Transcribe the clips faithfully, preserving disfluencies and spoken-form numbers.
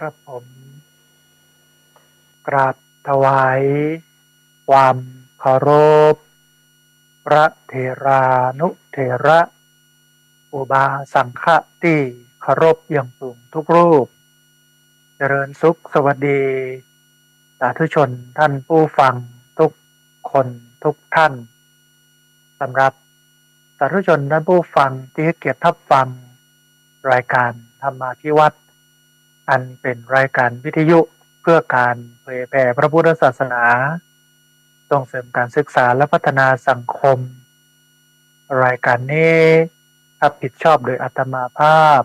ครับผม กราบถวายความเคารพ พระเถรานุเถระ อุบาสังฆะตี้เคารพอย่างสูงทุกรูป เจริญสุขสวัสดี สาธุชนท่านผู้ฟังทุกคนทุกท่าน สำหรับสาธุชนท่านผู้ฟังตี้ให้เกียรติฮับฟังรายการธรรมาภิวัตน์ อันเป๋นรายการวิทยุเพื่อการเผยแผ่พระพุทธศาสนา ส่งเสริมการศึกษาและพัฒนาสังคม รายการนี้ฮับผิดชอบโดยอาตมาภาพ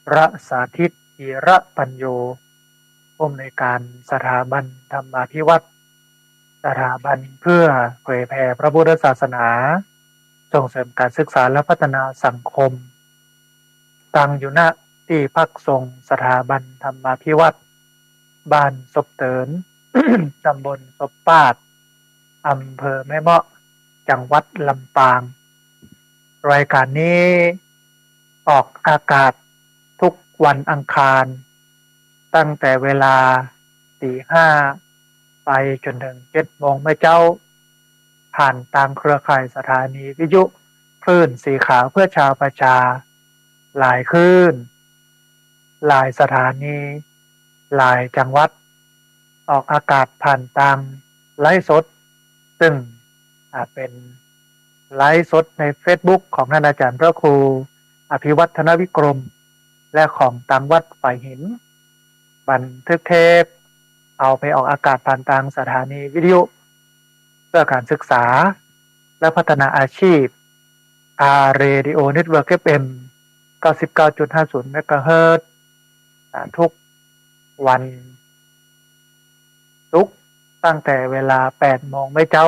พระสาธิต ธีระปัญโญ ผู้อำนวยการสถาบันธรรมาภิวัตน์ สถาบันเพื่อเผยแผ่พระพุทธศาสนา ส่งเสริมการศึกษาและพัฒนาสังคม ตั้งอยู่ ณ ตี้พักสงฆ์สถาบันธรรมาภิวัตน์ บ้านศพเติน ตำบลศพปาด อำเภอแม่เมาะ จังหวัดลำปาง รายการนี้ออกอากาศทุกวันอังคาร ตั้งแต่เวลาตีห้าไปจ๋นเถิงเจ็ดโมงเมื่อเจ๊า ผ่านตางเครือข่ายสถานีวิทยุคลื่นสีขาวเพื่อชาวประชา หลายคลื่น หลายสถานี หลายจังหวัด ออกอากาศผ่านตางไลฟ์สด ซึ่ง อ่า เป๋นไลฟ์สดในเฟซบุ๊กของท่านอาจารย์พระครูอภิวัฒนวิกรม และของตางวัดฝายหิน บันทึกเทป เอาไปออกอากาศผ่านตางสถานีวิทยุ เพื่อการศึกษาและพัฒนาอาชีพ อาร์ เรดิโอ เน็ตเวิร์ก เอฟ เอ็ม เก้าสิบเก้าจุดห้าศูนย์ เมกะเฮิรตซ์ อ่า ทุกวัน ศุกร์ ตั้งแต่เวลาแปดโมงเมื่อเจ๊า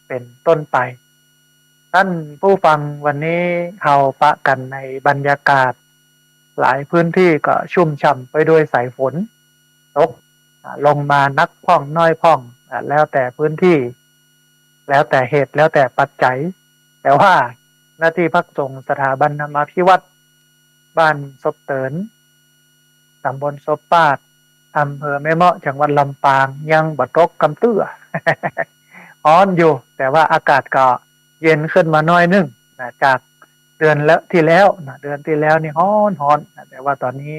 เป๋นต้นไป ท่านผู้ฟัง วันนี้เฮาปะกั๋นในบรรยากาศ หลายพื้นที่ก็ชุ่มฉ่ำไปด้วยสายฝนตก อ่า ลงมานักพ่องน้อยพ่อง อ่า แล้วแต่พื้นที่ แล้วแต่เหตุ แล้วแต่ปัจจัย แต่ว่า ณ ตี้พักสงฆ์สถาบันธรรมาภิวัตน์ บ้านศพเติน ตำบลศพปาด อำเภอแม่เมาะ จังหวัดลำปาง ยังบ่ตกกำเตื้อ ฮ้อนอยู่ แต่ว่าอากาศก็เย็นขึ้นมาหน้อยนึ่งนะ จากเดือนละ ที่แล้วนะ เดือนที่แล้วนี่ฮ้อนๆ นะ แต่ว่าตอนนี้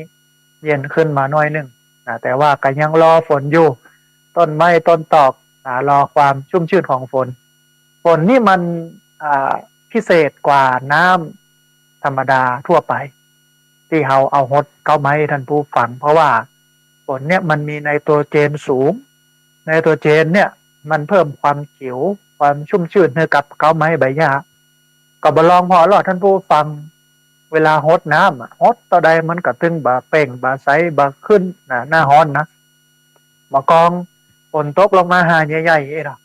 เย็นขึ้นมาหน้อยนึ่งนะ แต่ว่าก็ยังรอฝนอยู่ ต้นไม้ต้นตอกนะ รอความชุ่มชื่นของฝน ฝนนี่มัน อ่า พิเศษกว่าน้ำธรรมดาทั่วไป ตี้เฮาเอาหดเก๊าไม้ ท่านผู้ฟัง เพราะว่าฝนเนี่ยมันมีไนโตรเจนสูง ไนโตรเจนเนี่ยมันเพิ่มความเขียว ความชุ่มชื่นให้กับเก๊าไม้ใบหญ้า ก็บ่ลองผ่อลอด ท่านผู้ฟัง เวลาหดน้ำอะ หดเต้าใดมันก็ตึงบ่เปล่งบ่ใสบ่ขึ้นนะ หน้าฮ้อนนะ บ่ากองฝนตกลงมาหาใหญ่ๆ เอ้ยเนาะ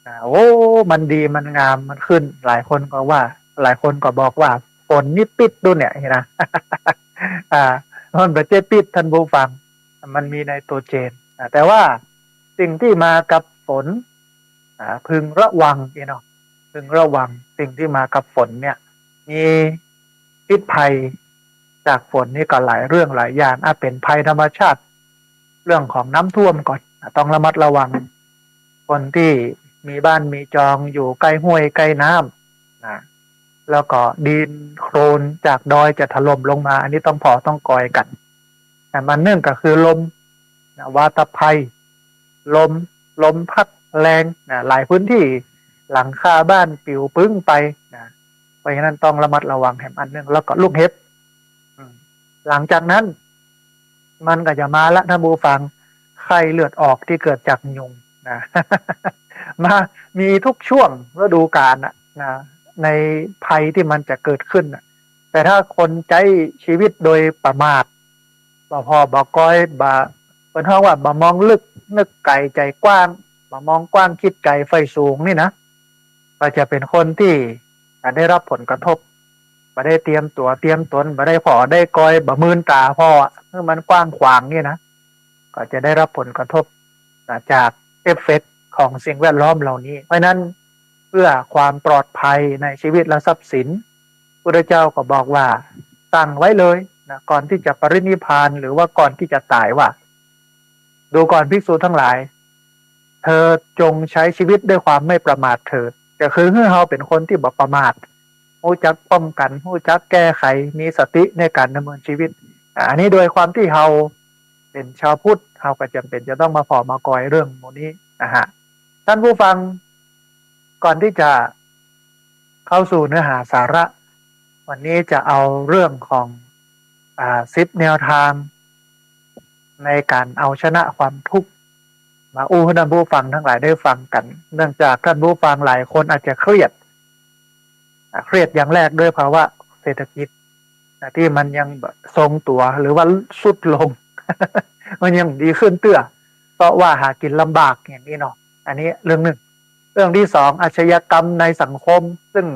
อ่า โอ้ มันดีมันงามมันขึ้น หลายคนก็ว่า หลายคนก็บอกว่าฝนนี่ปิ๊ดดูเนี่ย เห็นนะ อ่า มันบ่ใจ้ปิ๊ด ท่านผู้ฟัง มันมีไนโตรเจน อ่า แต่ว่าสิ่งที่มากับฝน อ่า พึงระวัง เอ้ยเนาะ พึงระวัง สิ่งที่มากับฝนเนี่ย มีพิษภัยจากฝนนี่ก็หลายเรื่องหลายอย่าง อ่ะ เป๋นภัยธรรมชาติ เรื่องของน้ำท่วมก่อน อ่ะ ต้องระมัดระวัง คนที่มีบ้านมีจองอยู่ใก้ห้วยใก้น้ำนะ แล้วก็ดินโคลนจากดอยจะถล่มลงมา อันนี้ต้องผ่อต้องกอยกั๋น อ่ะ อันนึ่งก็คือลมนะ วาตภัย ลม ลมพัดแรงนะ หลายพื้นที่หลังคาบ้านปิวปึ๊งไปนะ เพราะฉะนั้นต้องระมัดระวังแหมอันนึ่ง แล้วก็ลูกเห็บ อืม หลังจากนั้น มันก็จะมาละ ท่านผู้ฟัง ไข้เลือดออกที่เกิดจากยุงนะ มา มีทุกช่วงฤดูกาลน่ะนะ ในภัยที่มันจะเกิดขึ้นน่ะ แต่ถ้าคนใจ๊ชีวิตโดยประมาท บ่ผ่อบ่กอย บ่ เปิ้นฮ้องว่าบ่มองลึก นึกไก๋ ใจ๋กว้าง บ่มองกว้าง กึ๊ดไก๋ ใฝ่สูงนี่นะ ก็จะเป๋นคนที่จะได้รับผลกระทบ บ่ได้เตรียมตั๋วเตรียมตน บ่ได้ผ่อได้กอย บ่มืนต๋าผ่ออะ หื้อมันกว้างขวางนี่นะ ก็จะได้รับผลกระทบนะ จากเอฟเฟกต์ของสิ่งแวดล้อมเหล่านี้ เพราะฉะนั้น เพื่อความปลอดภัยในชีวิตและทรัพย์สิน พุทธเจ้าก็บอกว่า ตั้งไว้เลย นะ ก่อนตี้จะปรินิพพาน หรือว่าก่อนตี้จะต๋ายว่า ดูก่อนภิกษุทั้งหลาย เธอจงใช้ชีวิตด้วยความไม่ประมาทเถิด ก็คือหื้อเฮาเป๋นคนตี้บ่ประมาท ฮู้จักป้องกั๋น ฮู้จักแก้ไข มีสติในก๋านดำเนินชีวิต อ่า อันนี้โดยความตี้เฮาเป๋นชาวพุทธ เฮาก็จ๋ำเป๋นจะต้องมาผ่อมาปรยเรื่องหมู่นี้นะฮะ ต้านผู้ฟัง ก่อนตี้จะเข้าสู่เนื้อหาสาระ วันนี้จะเอาเรื่องของ อ่า สิบแนวทาง ในก๋านเอาชนะความทุกข์ มาอู้หื้อต้านผู้ฟังทั้งหลายได้ฟังกั๋น เนื่องจากต้านผู้ฟังหลายคนอาจจะเครียด อ่า เครียดอย่างแรกด้วยภาวะเศรษฐกิจ นะ ตี้มันยังบ่ทรงตั๋ว หรือว่าทรุดลง มันยังบ่ดีขึ้นเตื้อ เพราะว่าหากิ๋นลำบากอย่างนี้เนาะ อันนี้เรื่องนึ่ง เรื่องตี้สอง อาชญากรรมในสังคม ซึ่ง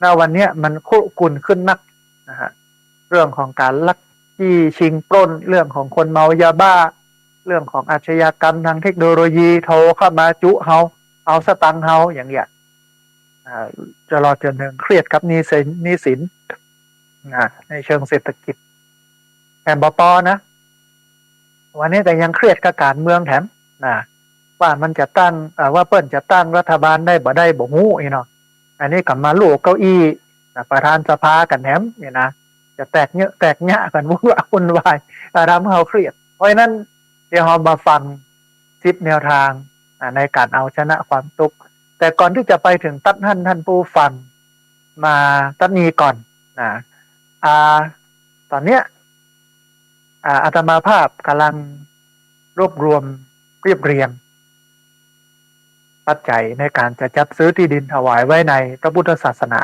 ณ วันเนี้ยมันคุกรุ่นขึ้นนักนะฮะ เรื่องของก๋านลักจี้ชิงปล้น เรื่องของคนเมายาบ้า เรื่องของอาชญากรรมตางเทคโนโลยี โทรเข้ามาจุ๊เฮา เอาสตางค์เฮาอย่างเนี้ย อ่า ตลอดจ๋นเถิงเครียดกับหนี้สิน หนี้สิน นะ ในเชิงเศรษฐกิจ แถมบ่ปอนะ วันนี้ก็ยังเครียดกับก๋านเมืองแถมนะ ว่ามันจะตั้ง เอ่อ ว่าเปิ้นจะตั้งรัฐบาลได้บ่ได้บ่ฮู้อี้เนาะ อันนี้ก็มาลู่เก้าอี้นะ ประธานสภากั๋นแถมนี่นะ จะแตกเยอะแตกเยียะกั๋น วุ่นวาย วุ่นวาย อ่า ทำหื้อเฮาเครียด เพราะฉะนั้นเดี๋ยวเฮามาฟังสิบแนวทาง อ่า ในก๋านเอาชนะความทุกข์ แต่ก่อนตี้จะไปเถิงตั๊ดหั้น ต้านผู้ฟัง มาตั๊ดนี้ก่อนนะ อ่า ต๋อนเนี้ย อ่า อาตมาภาพก๋ำลังรวบรวมเรียบเรียง ปัจจัยในก๋านจะจัดซื้อตี้ดินถวายไว้ในพระพุทธศาสนา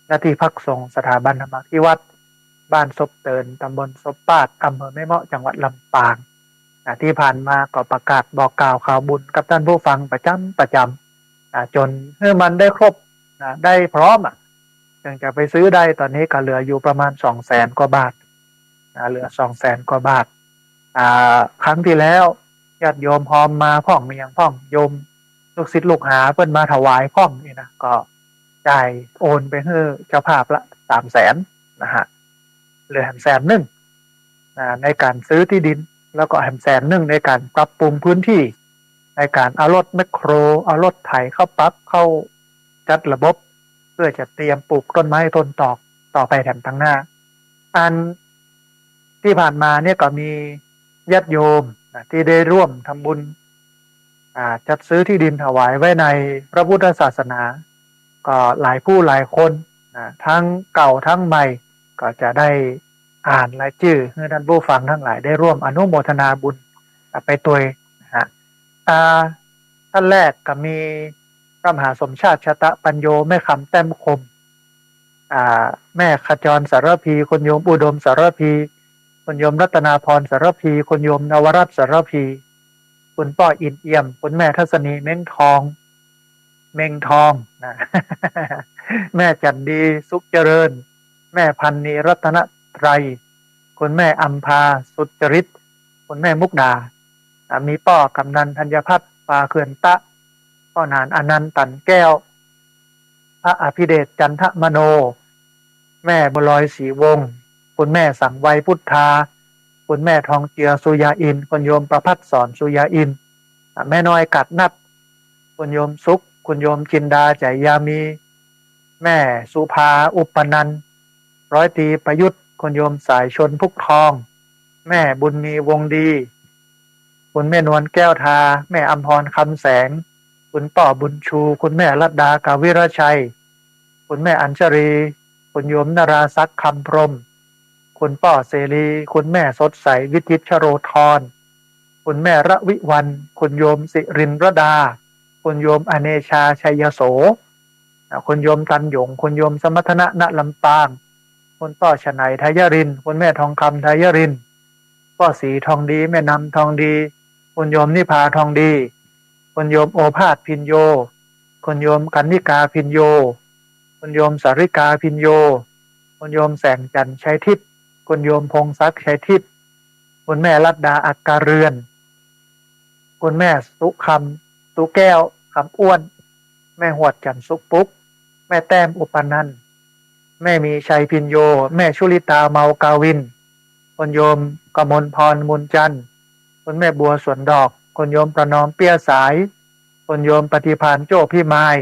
ณ ที่พักสงฆ์สถาบันธรรมาภิวัฒน์ บ้านศพเติน ตำบลศพปาด อำเภอแม่เมาะ จังหวัดลำปาง อ่า ตี้ผ่านมาก็ประกาศบอกกล่าวข่าวบุญกับต้านผู้ฟังประจ๋ำประจ๋ำ อ่า จ๋นหื้อมันได้ครบนะ ได้พร้อมอะ เถิงจะไปซื้อได้ ต๋อนนี้ก็เหลืออยู่ประมาณสองแสนกว่าบาทนะ เหลือสองแสนกว่าบาท อ่า ครั้งตี้แล้วญาติโยมฮอมมาพ่อง มีหยังพ่อง โยมลูกศิษย์ลูกหาเปิ้นมาถวายพ่องนี่นะ ก็จ่ายโอนไปหื้อเจ้าภาพละสามแสนนะฮะ เหลือแหมแสนนึ่ง อ่า ในก๋านซื้อตี้ดิน แล้วก็แหมแสนนึ่งในก๋านปรับปรุงพื้นที่ ในก๋านเอารถแมคโคร เอารถไถเข้าปรับ เข้าจัดระบบ เปื้อจะเตรียมปลูกต้นไม้ต้นตอกต่อไปแถมตังหน้า อันตี้ผ่านมาเนี่ยก็มีญาติโยมนะ ตี้ได้ร่วมทำบุญ อ่า จัดซื้อตี้ดินถวายไว้ในพระพุทธศาสนา ก็หลายผู้หลายคนนะ ตังเก่าตังใหม่ ก็จะได้อ่านรายจื้อหื้อต้านผู้ฟังตังหลายได้ร่วมอนุโมทนาบุญ อ่า ไปตวยนะฮะ อ่า ต้านแรกก็มีพระมหาสมชาติ ชะตะปัญโญ แม่คำแต้มคม อ่า แม่ขจรสารภี คุณโยมอุดมสารภี คุณโยมรัตนาพรสารภี คุณโยมนวรัตน์สารภี คุณป้ออินเอี่ยม คุณแม่ทัศนีเม้งทอง เม้งทองนะ แม่จันดีสุขเจริญ แม่พันนีรัตนไตร คุณแม่อัมพาสุจริต คุณแม่มุกดา อ่า มีป้อกำนันธัญพัฒน์ ปาเขื่อนตะ ป้อหนานอนันต์ ตันแก้ว พระอภิเดช จันทมโน แม่บัวลอยศรีวงศ์ คุณแม่สังไวพุทธา คุณแม่ทองเจือสุยาอินทร์ คุณโยมประภัสสรสุยาอินทร์ อ่า แม่น้อยกัดนัด คุณโยมสุข คุณโยมจินดา ใจยามี แม่สุภา อุปนันท์ ร้อยตรีประยุทธ์ คุณโยมสายชนพุกทอง แม่บุญมีวงศ์ดี คุณแม่นวลแก้วทา แม่อำพรคำแสง คุณป้อบุญชู คุณแม่รัตดากาวิรชัย คุณแม่อัญชลี คุณโยมนราศักดิ์คำพรหม คุณป้อเสรี คุณแม่สดใส วิจิตรชโรธร คุณแม่ระวิวรรณ คุณโยมสิรินรดา คุณโยมอเนชา ชัยโส อ่า คุณโยมตันหยง คุณโยมสมรรถนะ ณ ลำปาง คุณป้อฉไนย ทยรินทร์ คุณแม่ทองคำ ทยรินทร์ ป้อศรีทองดี แม่นำทองดี คุณโยมนิพาทองดี คุณโยมโอภาสพิญโญ คุณโยมกรรณิกาพิญโญ คุณโยมสาริกาพิญโญ คุณโยมแสงจันทร์ชัยทิพย์ คุณโยมพงศักดิ์ชัยทิพย์ คุณแม่รัตดาอักกาเรือน คุณแม่สุคำ สุแก้วคำอ้วน แม่หวดจันทร์สุขปุ๊ก แม่แต้มอุปนันท์ แม่มีชัยพิญโญ แม่ชุลิตา เมากาวิน คุณโยมกมลพร มูลจันทร์ คุณแม่บัว สวนดอก คุณโยมประนอม เปี้ยสาย คุณโยมปฏิภาณ โจ้พิมาย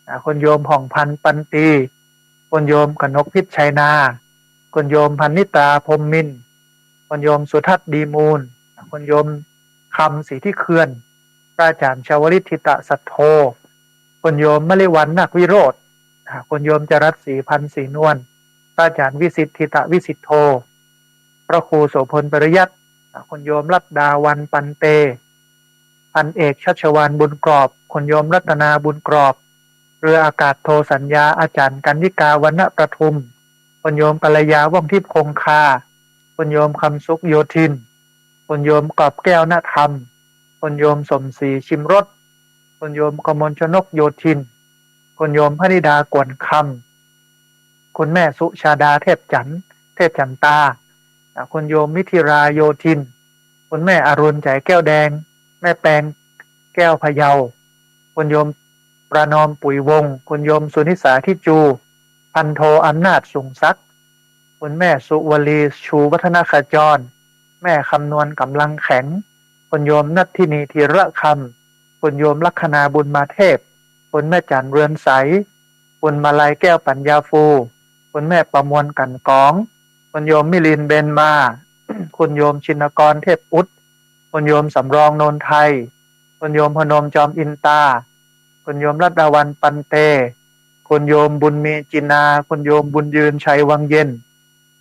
อ่า คุณโยมผ่องพันธ์ ปันตี คุณโยมกนกพิชชัยนา คุณโยมพันนิตา พรหมมินทร์ คุณโยมสุทัศน์ ดีมูล คุณโยมคำ สิทธิเคื่อน พระอาจารย์ชวลิต ธิตะสัทโธ คุณโยมมะลิวัลย์ นาควิโรจน์ อ่า คุณโยมจรัสศรี พันธ์ศรีนวล พระอาจารย์วิสิทธิ์ ธิตะวิสิทโธ พระครูโสภณ ปริยัติ อ่า คุณโยมรัตดาวัลย์ ปันเต พันเอกชัชวาล บุญกรอบ คุณโยมรัตนา บุญกรอบ เรืออากาศโทสัญญา อาจารย์กันนิกา วรรณประทุม คุณโยมกัลยา ว่องทิพย์คงคา คุณโยมคำสุข โยธิน คุณโยมกอบแก้ว ณธรรม คุณโยมสมศรี ชิมรส คุณโยมกมลชนก โยธิน คุณโยมพนิดา กวนคำ คุณแม่สุชาดา เทพจันทร์ เทพจันตา อ่า คุณโยมมิถิรา โยธิน คุณแม่อรุณ ใจแก้วแดง แม่แปง แก้วพะเยา คุณโยมประนอม ปุ๋ยวงศ์ คุณโยมสุนิสา ทิจู พันโทอำนาจ สุงศักดิ์ คุณแม่สุวลี ชูวัฒนขจร แม่คำนวณ กำลังแข็ง คุณโยมนัทธินี ธีระคำ คุณโยมลัคนา บุญมาเทพ คุณแม่จันทร์ เรือนใส คุณมาลัย แก้วปัญญาฟู คุณแม่ประมวล กันกอง คุณโยมมิลิน เบญมา คุณโยมชินกร เทพอุด คุณโยมสำรอง โนนไทย คุณโยมพนม จอมอินตา คุณโยมรัตดาวัลย์ ปันเต คุณโยมบุญมี จินา คุณโยมบุญยืน ชัยวังเย็น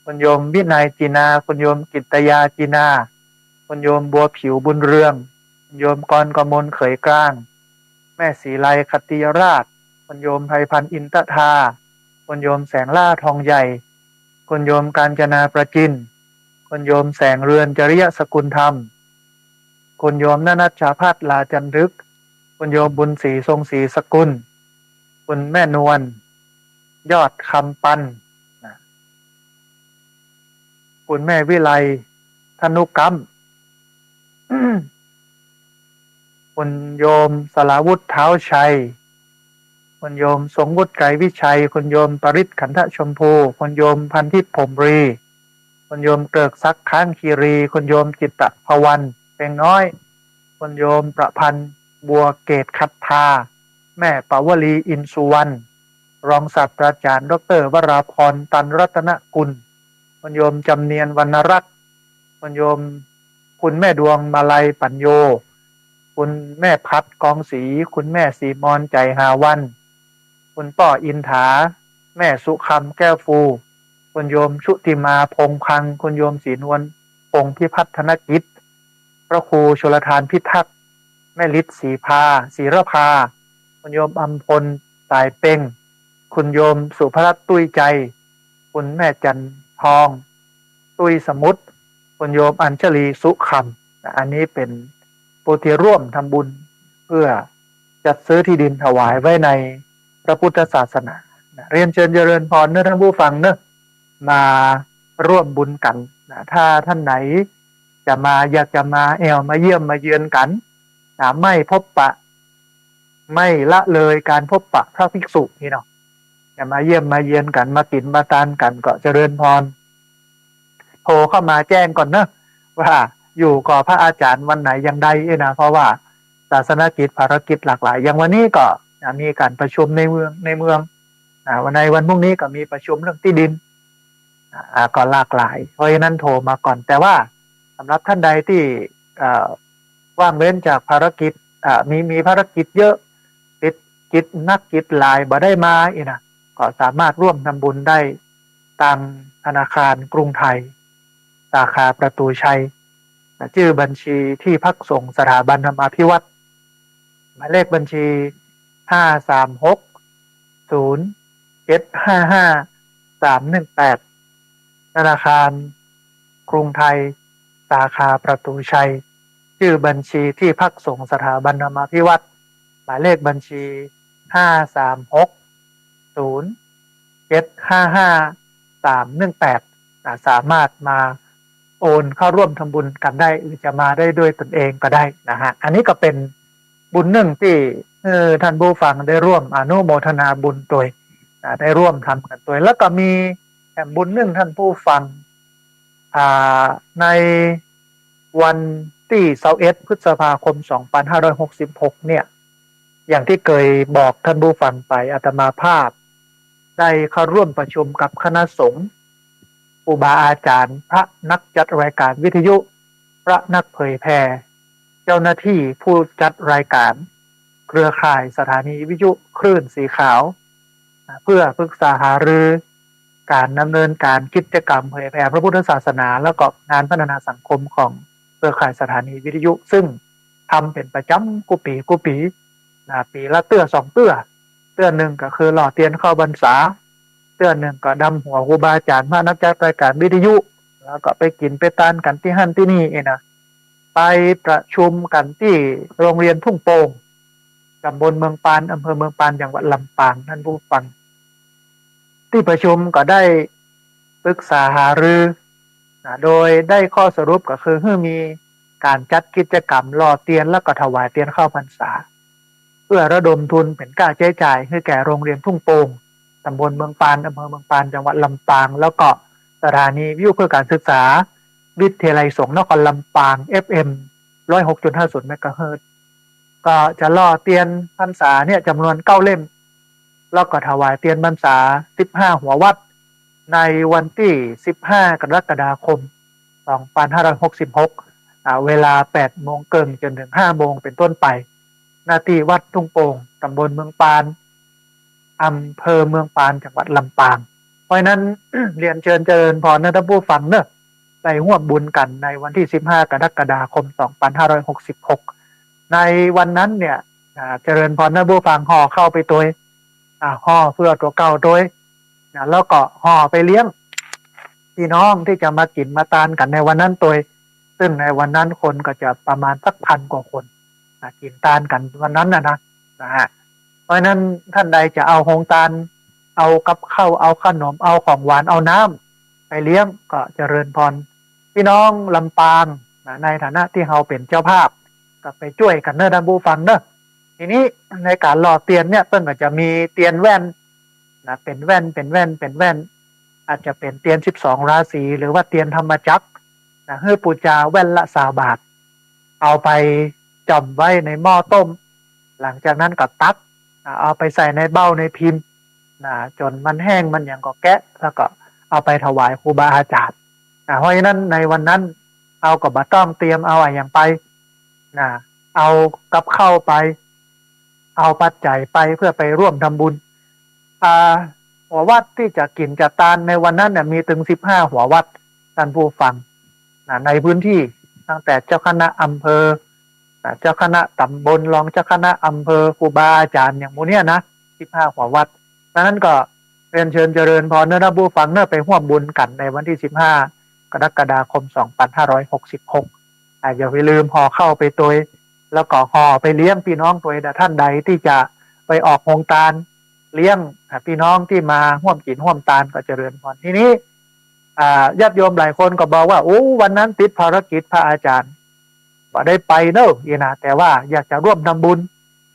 คุณโยมวินัย จินา คุณโยมกิตตยา จินา คุณโยมบัวผิว บุญเรือง คุณโยมกรกมล เขยกลาง แม่ศรีไล ขัตติยราช คุณโยมไพพันธ์ อินตทา คุณโยมแสงล่า ทองใหญ่ คุณโยมกาญจนา ประจิน คุณโยมแสงเรือน จริยสกุลธรรม คุณโยมนนัชชาภัทร ลาจันทึก คุณโยมบุญศรี ทรงศรีสกุล คุณแม่นวล ยอดคำปัน นะ คุณแม่วิไล ธนุกำ คุณโยมสราวุธ เท้าชัย คุณโยมทรงวุฒิ ไกรวิชัย คุณโยมปริศ ขันทชมพู คุณโยมพันทิพย์ ผมรี คุณโยมเกริกศักดิ์ ค้างคีรี คุณโยมจิตตะพวัน เพ็งน้อย คุณโยมประพันธ์ บัวเกตคัตทา แม่ปาวลี อินสุวรรณ รองศาสตราจารย์ ดอกเตอร์ วราพร ตันรัตนกุล คุณโยมจำเนียน วรรณรัตน์ คุณโยม คุณแม่ดวง มาลัย ปัญโย คุณแม่พัด กองศรี คุณแม่ศรีมอน ใจหาวัน คุณป้อ อินถา แม่สุคำ แก้วฟู คุณโยมชุติมา พงษ์พัง คุณโยมศรีนวล พงษ์พิพัฒนกิจ พระครูชลทาน พิทักษ์ แม่ฤทธิ์ ศรีภา ศรีรภา คุณโยมอำพล สายเพ็ง คุณโยมสุภรัตน์ ตุ้ยใจ คุณแม่จันทอง ตุ้ยสมุทร คุณโยมอัญชลี สุคำ นะ อันนี้เป๋นผู้ตี้ร่วมทำบุญเพื่อจัดซื้อที่ดินถวายไว้ในพระพุทธศาสนา นะ เรียนเจิญเจริญพรเนาะท่านผู้ฟังเนาะ มาร่วมบุญกั๋น นะ ถ้าท่านไหนจะมา อยากจะมาแอ่วมาเยี่ยมมาเยือนกั๋น นะ ไม่พบปะ ไม่ละเลยการพบปะพระภิกษุนี่เนาะ จะมาเยี่ยมมาเยือนกั๋น มากิ๋นมาตานกั๋น ก็เจริญพร โทรเข้ามาแจ้งก่อนเนาะ ว่าอยู่กับพระอาจารย์วันไหนอย่างใดเอ้ยนะ เพราะว่าศาสนกิจภารกิจหลากหลาย อย่างวันนี้ก็ นะ มีการประชุมในเมือง ในเมือง นะ วันในวันพรุ่งนี้ก็มีประชุมเรื่องที่ดิน อ่า ก็หลากหลาย เพราะฉะนั้นโทรมาก่อน แต่ว่าสำหรับท่านใดที่ เอ่อ ว่างเว้นจากภารกิจ อ่า มี มีภารกิจเยอะ ติดกิจหนักกิจหลาย บ่ได้มาอี้นะ ก็สามารถร่วมทำบุญได้ตางธนาคารกรุงไทย สาขาประตูชัย จื้อบัญชีที่พักสงฆ์สถาบันธรรมาภิวัตน์ หมายเลขบัญชี ห้าสามหก ศูนย์ เจ็ดห้าห้า สามหนึ่งแปด ธนาคารกรุงไทย สาขาประตูชัย จื้อบัญชีที่พักสงฆ์สถาบันธรรมาภิวัตน์ หมายเลขบัญชี ห้าสามหก ศูนย์ เจ็ดห้าห้า สามหนึ่งแปด นะ สามารถมาโอนเข้าร่วมทำบุญกันได้ หรือจะมาได้ด้วยตนเองก็ได้นะฮะ อันนี้ก็เป๋นบุญนึ่งตี้ เอ่อ ท่านผู้ฟังได้ร่วมอนุโมทนาบุญตวย อ่า ได้ร่วมทำกั๋นตวย แล้วก็มีแถมบุญนึ่งท่านผู้ฟัง อ่า ในวันตี้ซาวเอ็ด พฤษภาคม สองปันห้าร้อยหกสิบหก เนี่ย อย่างตี้เกยบอกท่านผู้ฟังไป อาตมาภาพได้เข้าร่วมประชุมกับคณะสงฆ์ ครูบาอาจ๋ารย์ พระนักจัดรายการวิทยุ พระนักเผยแผ่ เจ้าหน้าตี้ผู้จัดรายการ เครือข่ายสถานีวิทยุคลื่นสีขาว เพื่อปรึกษาหารือก๋านดำเนินก๋านกิจกรรมเผยแผ่พระพุทธศาสนา แล้วก็งานพัฒนาสังคมของเครือข่ายสถานีวิทยุ ซึ่งทำเป๋นประจ๋ำกู้ปี๋กู้ปี๋ นะ ปี๋ละเตื้อสองเตื้อ เตื้อนึ่งก็คือหล่อเตียนเข้าพรรษา เตื้อนึ่งก็ดำหัวครูบาอาจ๋ารย์พระนักจัดรายการวิทยุ แล้วก็ไปกิ๋นไปตานกั๋นตี้หั้นตี้นี่เองนะ ไปประชุมกั๋นตี้โรงเรียนทุ่งโป่ง ตำบลเมืองปาน อำเภอเมืองปาน จังหวัดลำปาง ท่านผู้ฟัง ตี้ประชุมก็ได้ปรึกษาหารือ นะ โดยได้ข้อสรุปก็คือหื้อมีก๋านจัดกิจกรรมหล่อเตียนแล้วก็ถวายเตียนเข้าพรรษา เพื่อระดมทุนเป๋นก้าใจ๊จ่ายหื้อแก่โรงเรียนทุ่งโป่ง ตำบลเมืองปาน อำเภอเมืองปาน จังหวัดลำปาง แล้วก็สถานีวิทยุเพื่อการศึกษา วิทยาลัยสงฆ์นครลำปาง เอฟเอ็ม ร้อยหกจุดห้าศูนย์ เมกะเฮิรตซ์ ก็จะหล่อเตียนพรรษาเนี่ยจ๋ำนวนเก้าเล่ม แล้วก็ถวายเตียนพรรษา สิบห้า หัววัตต์ ในวันตี้ สิบห้า กรกฎาคม สองปันห้าร้อยหกสิบหก อ่า เวลา แปดโมงเกิ่งจ๋นเถิง ห้าโมง เป๋นต้นไป ณ ตี้วัดทุ่งโป่ง ตำบลเมืองปาน อำเภอเมืองปาน จังหวัดลำปาง เพราะฉะนั้น เรียนเจิญเจริญพรนะท่านผู้ฟังเนอะ ได้ฮ่วมบุญกั๋นในวันตี้ สิบห้า กรกฎาคม สองปันห้าร้อยหกสิบหก ในวันนั้นเนี่ย อ่า เจริญพรท่านผู้ฟัง ห่อข้าวไปตวย อ่า ห่อเปื้อตั๋วเก่าตวย นะ แล้วก็ห่อไปเลี้ยงปี้น้องตี้จะมากิ๋นมาตานกั๋นในวันนั้นตวย ซึ่งในวันนั้นคนก็จะประมาณสักพันกว่าคน นะ กิ๋นตานกั๋นวันนั้นนะนะ นะฮะ เพราะฉะนั้นต้านใดจะเอาโฮงตาน เอากับข้าว เอาขนม เอาของหวาน เอาน้ำไปเลี้ยง ก็เจริญพร ปี้น้องลำปาง นะ ในฐานะตี้เฮาเป๋นเจ้าภาพ ก็ไปจ้วยกั๋นเนอะท่านผู้ฟังเนอะ ทีนี้ในก๋านหล่อเตียนเนี่ย เปิ้นก็จะมีเตียนแว่น นะ เป๋นแว่น เป๋นแว่น เป๋นแว่น อาจจะเป๋นเตียนสิบสองราศี หรือว่าเตียนธรรมจักร นะ หื้อปู๋จาแว่นละซาวบาท เอาไปจ่อมไว้ในหม้อต้ม หลังจากนั้นก็ตัก นะ เอาไปใส่ในเบ้าในพิมพ์ นะ จ๋นมันแห้งมันหยังก็แกะ แล้วก็เอาไปถวายครูบาอาจ๋ารย์ นะ เพราะฉะนั้นในวันนั้นเฮาก็บ่ต้องเตรียมเอาอะหยังไป นะ เอากับข้าวไป เอาปัจจัยไปเพื่อไปร่วมทำบุญ อ่า หัววัตต์ตี้จะกิ๋นจะตานในวันนั้นเนี่ย มีเถิง สิบห้า หัววัตต์ ท่านผู้ฟัง นะ ในพื้นตี้ ตั้งแต่เจ้าคณะอำเภอ นะ เจ้าคณะตำบล รองเจ้าคณะอำเภอ ครูบาอาจ๋ารย์ อย่างหมู่เนี่ยนะ สิบห้า หัววัตต์ ดังนั้นก็เรียนเจิญเจริญพรเนอะท่านผู้ฟังเนอะ ไปฮ่วมบุญกั๋นในวันตี้ สิบห้า กรกฎาคม สองปันห้าร้อยหกสิบหก อ่า อย่าไปลืมห่อข้าวไปตวย แล้วก็ห่อไปเลี้ยงปี้น้องตวย แต่ต้านใดตี้จะไปออกโฮงตานเลี้ยง อ่า ปี้น้องตี้มาฮ่วมกิ๋นฮ่วมตานก็เจริญพร ทีนี้ อ่า ญาติโยมหลายคนก็บอกว่า โอ้ วันนั้นติดภารกิจพระอาจ๋ารย์ บ่ได้ไปเนอะ อี้นะ แต่ว่าอยากจะร่วมทำบุญ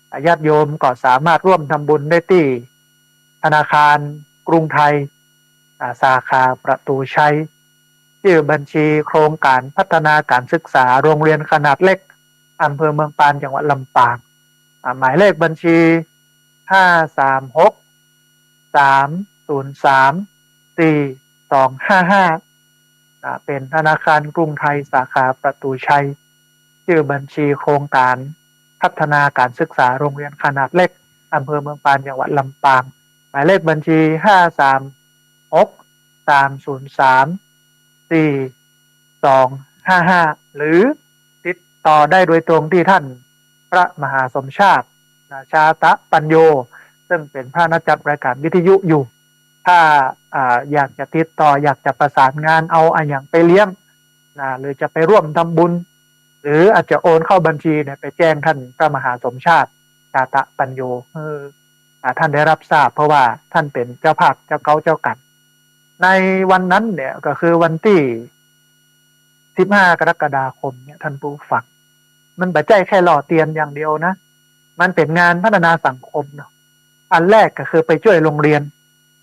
อ่า ญาติโยมก็สามารถร่วมทำบุญได้ตี้ธนาคารกรุงไทย อ่า สาขาประตูชัย จื้อบัญชีโครงก๋านพัฒนาก๋านศึกษาโรงเรียนขนาดเล็ก อำเภอเมืองปาน จังหวัดลำปาง อ่า หมายเลขบัญชี ห้าสามหก สามศูนย์สาม สี่สองห้าห้า อ่า เป๋นธนาคารกรุงไทยสาขาประตูชัย จื้อบัญชีโครงก๋านพัฒนาก๋านศึกษาโรงเรียนขนาดเล็ก อำเภอเมืองปาน จังหวัดลำปาง หมายเลขบัญชี ห้าสามหก สามศูนย์สาม สี่สองห้าห้า หรือติดต่อได้โดยตรงตี้ท่านพระมหาสมชาติ นะ ชาตะปัญโญ ซึ่งเป๋นพระนักจัดรายก๋านวิทยุอยู่ ถ้า อ่า อยากจะติดต่อ อยากจะประสานงานเอาอะหยังไปเลี้ยง นะ หรือจะไปร่วมทำบุญ หรืออาจจะโอนเข้าบัญชีเนี่ย ไปแจ้งท่านพระมหาสมชาติ ชาตะปัญโญ หื้อ อ่า ท่านได้รับทราบ เพราะว่าท่านเป๋นเจ้าภาพเจ้าเก๊าเจ้ากั๋น ในวันนั้นเนี่ย ก็คือวันตี้ สิบห้า กรกฎาคมเนี่ย ท่านผู้ฟัง มันบ่ใจ้แค่หล่อเตียนอย่างเดียวนะ มันเป๋นงานพัฒนาสังคมเนาะ อันแรกก็คือไปจ้วยโฮงเรียน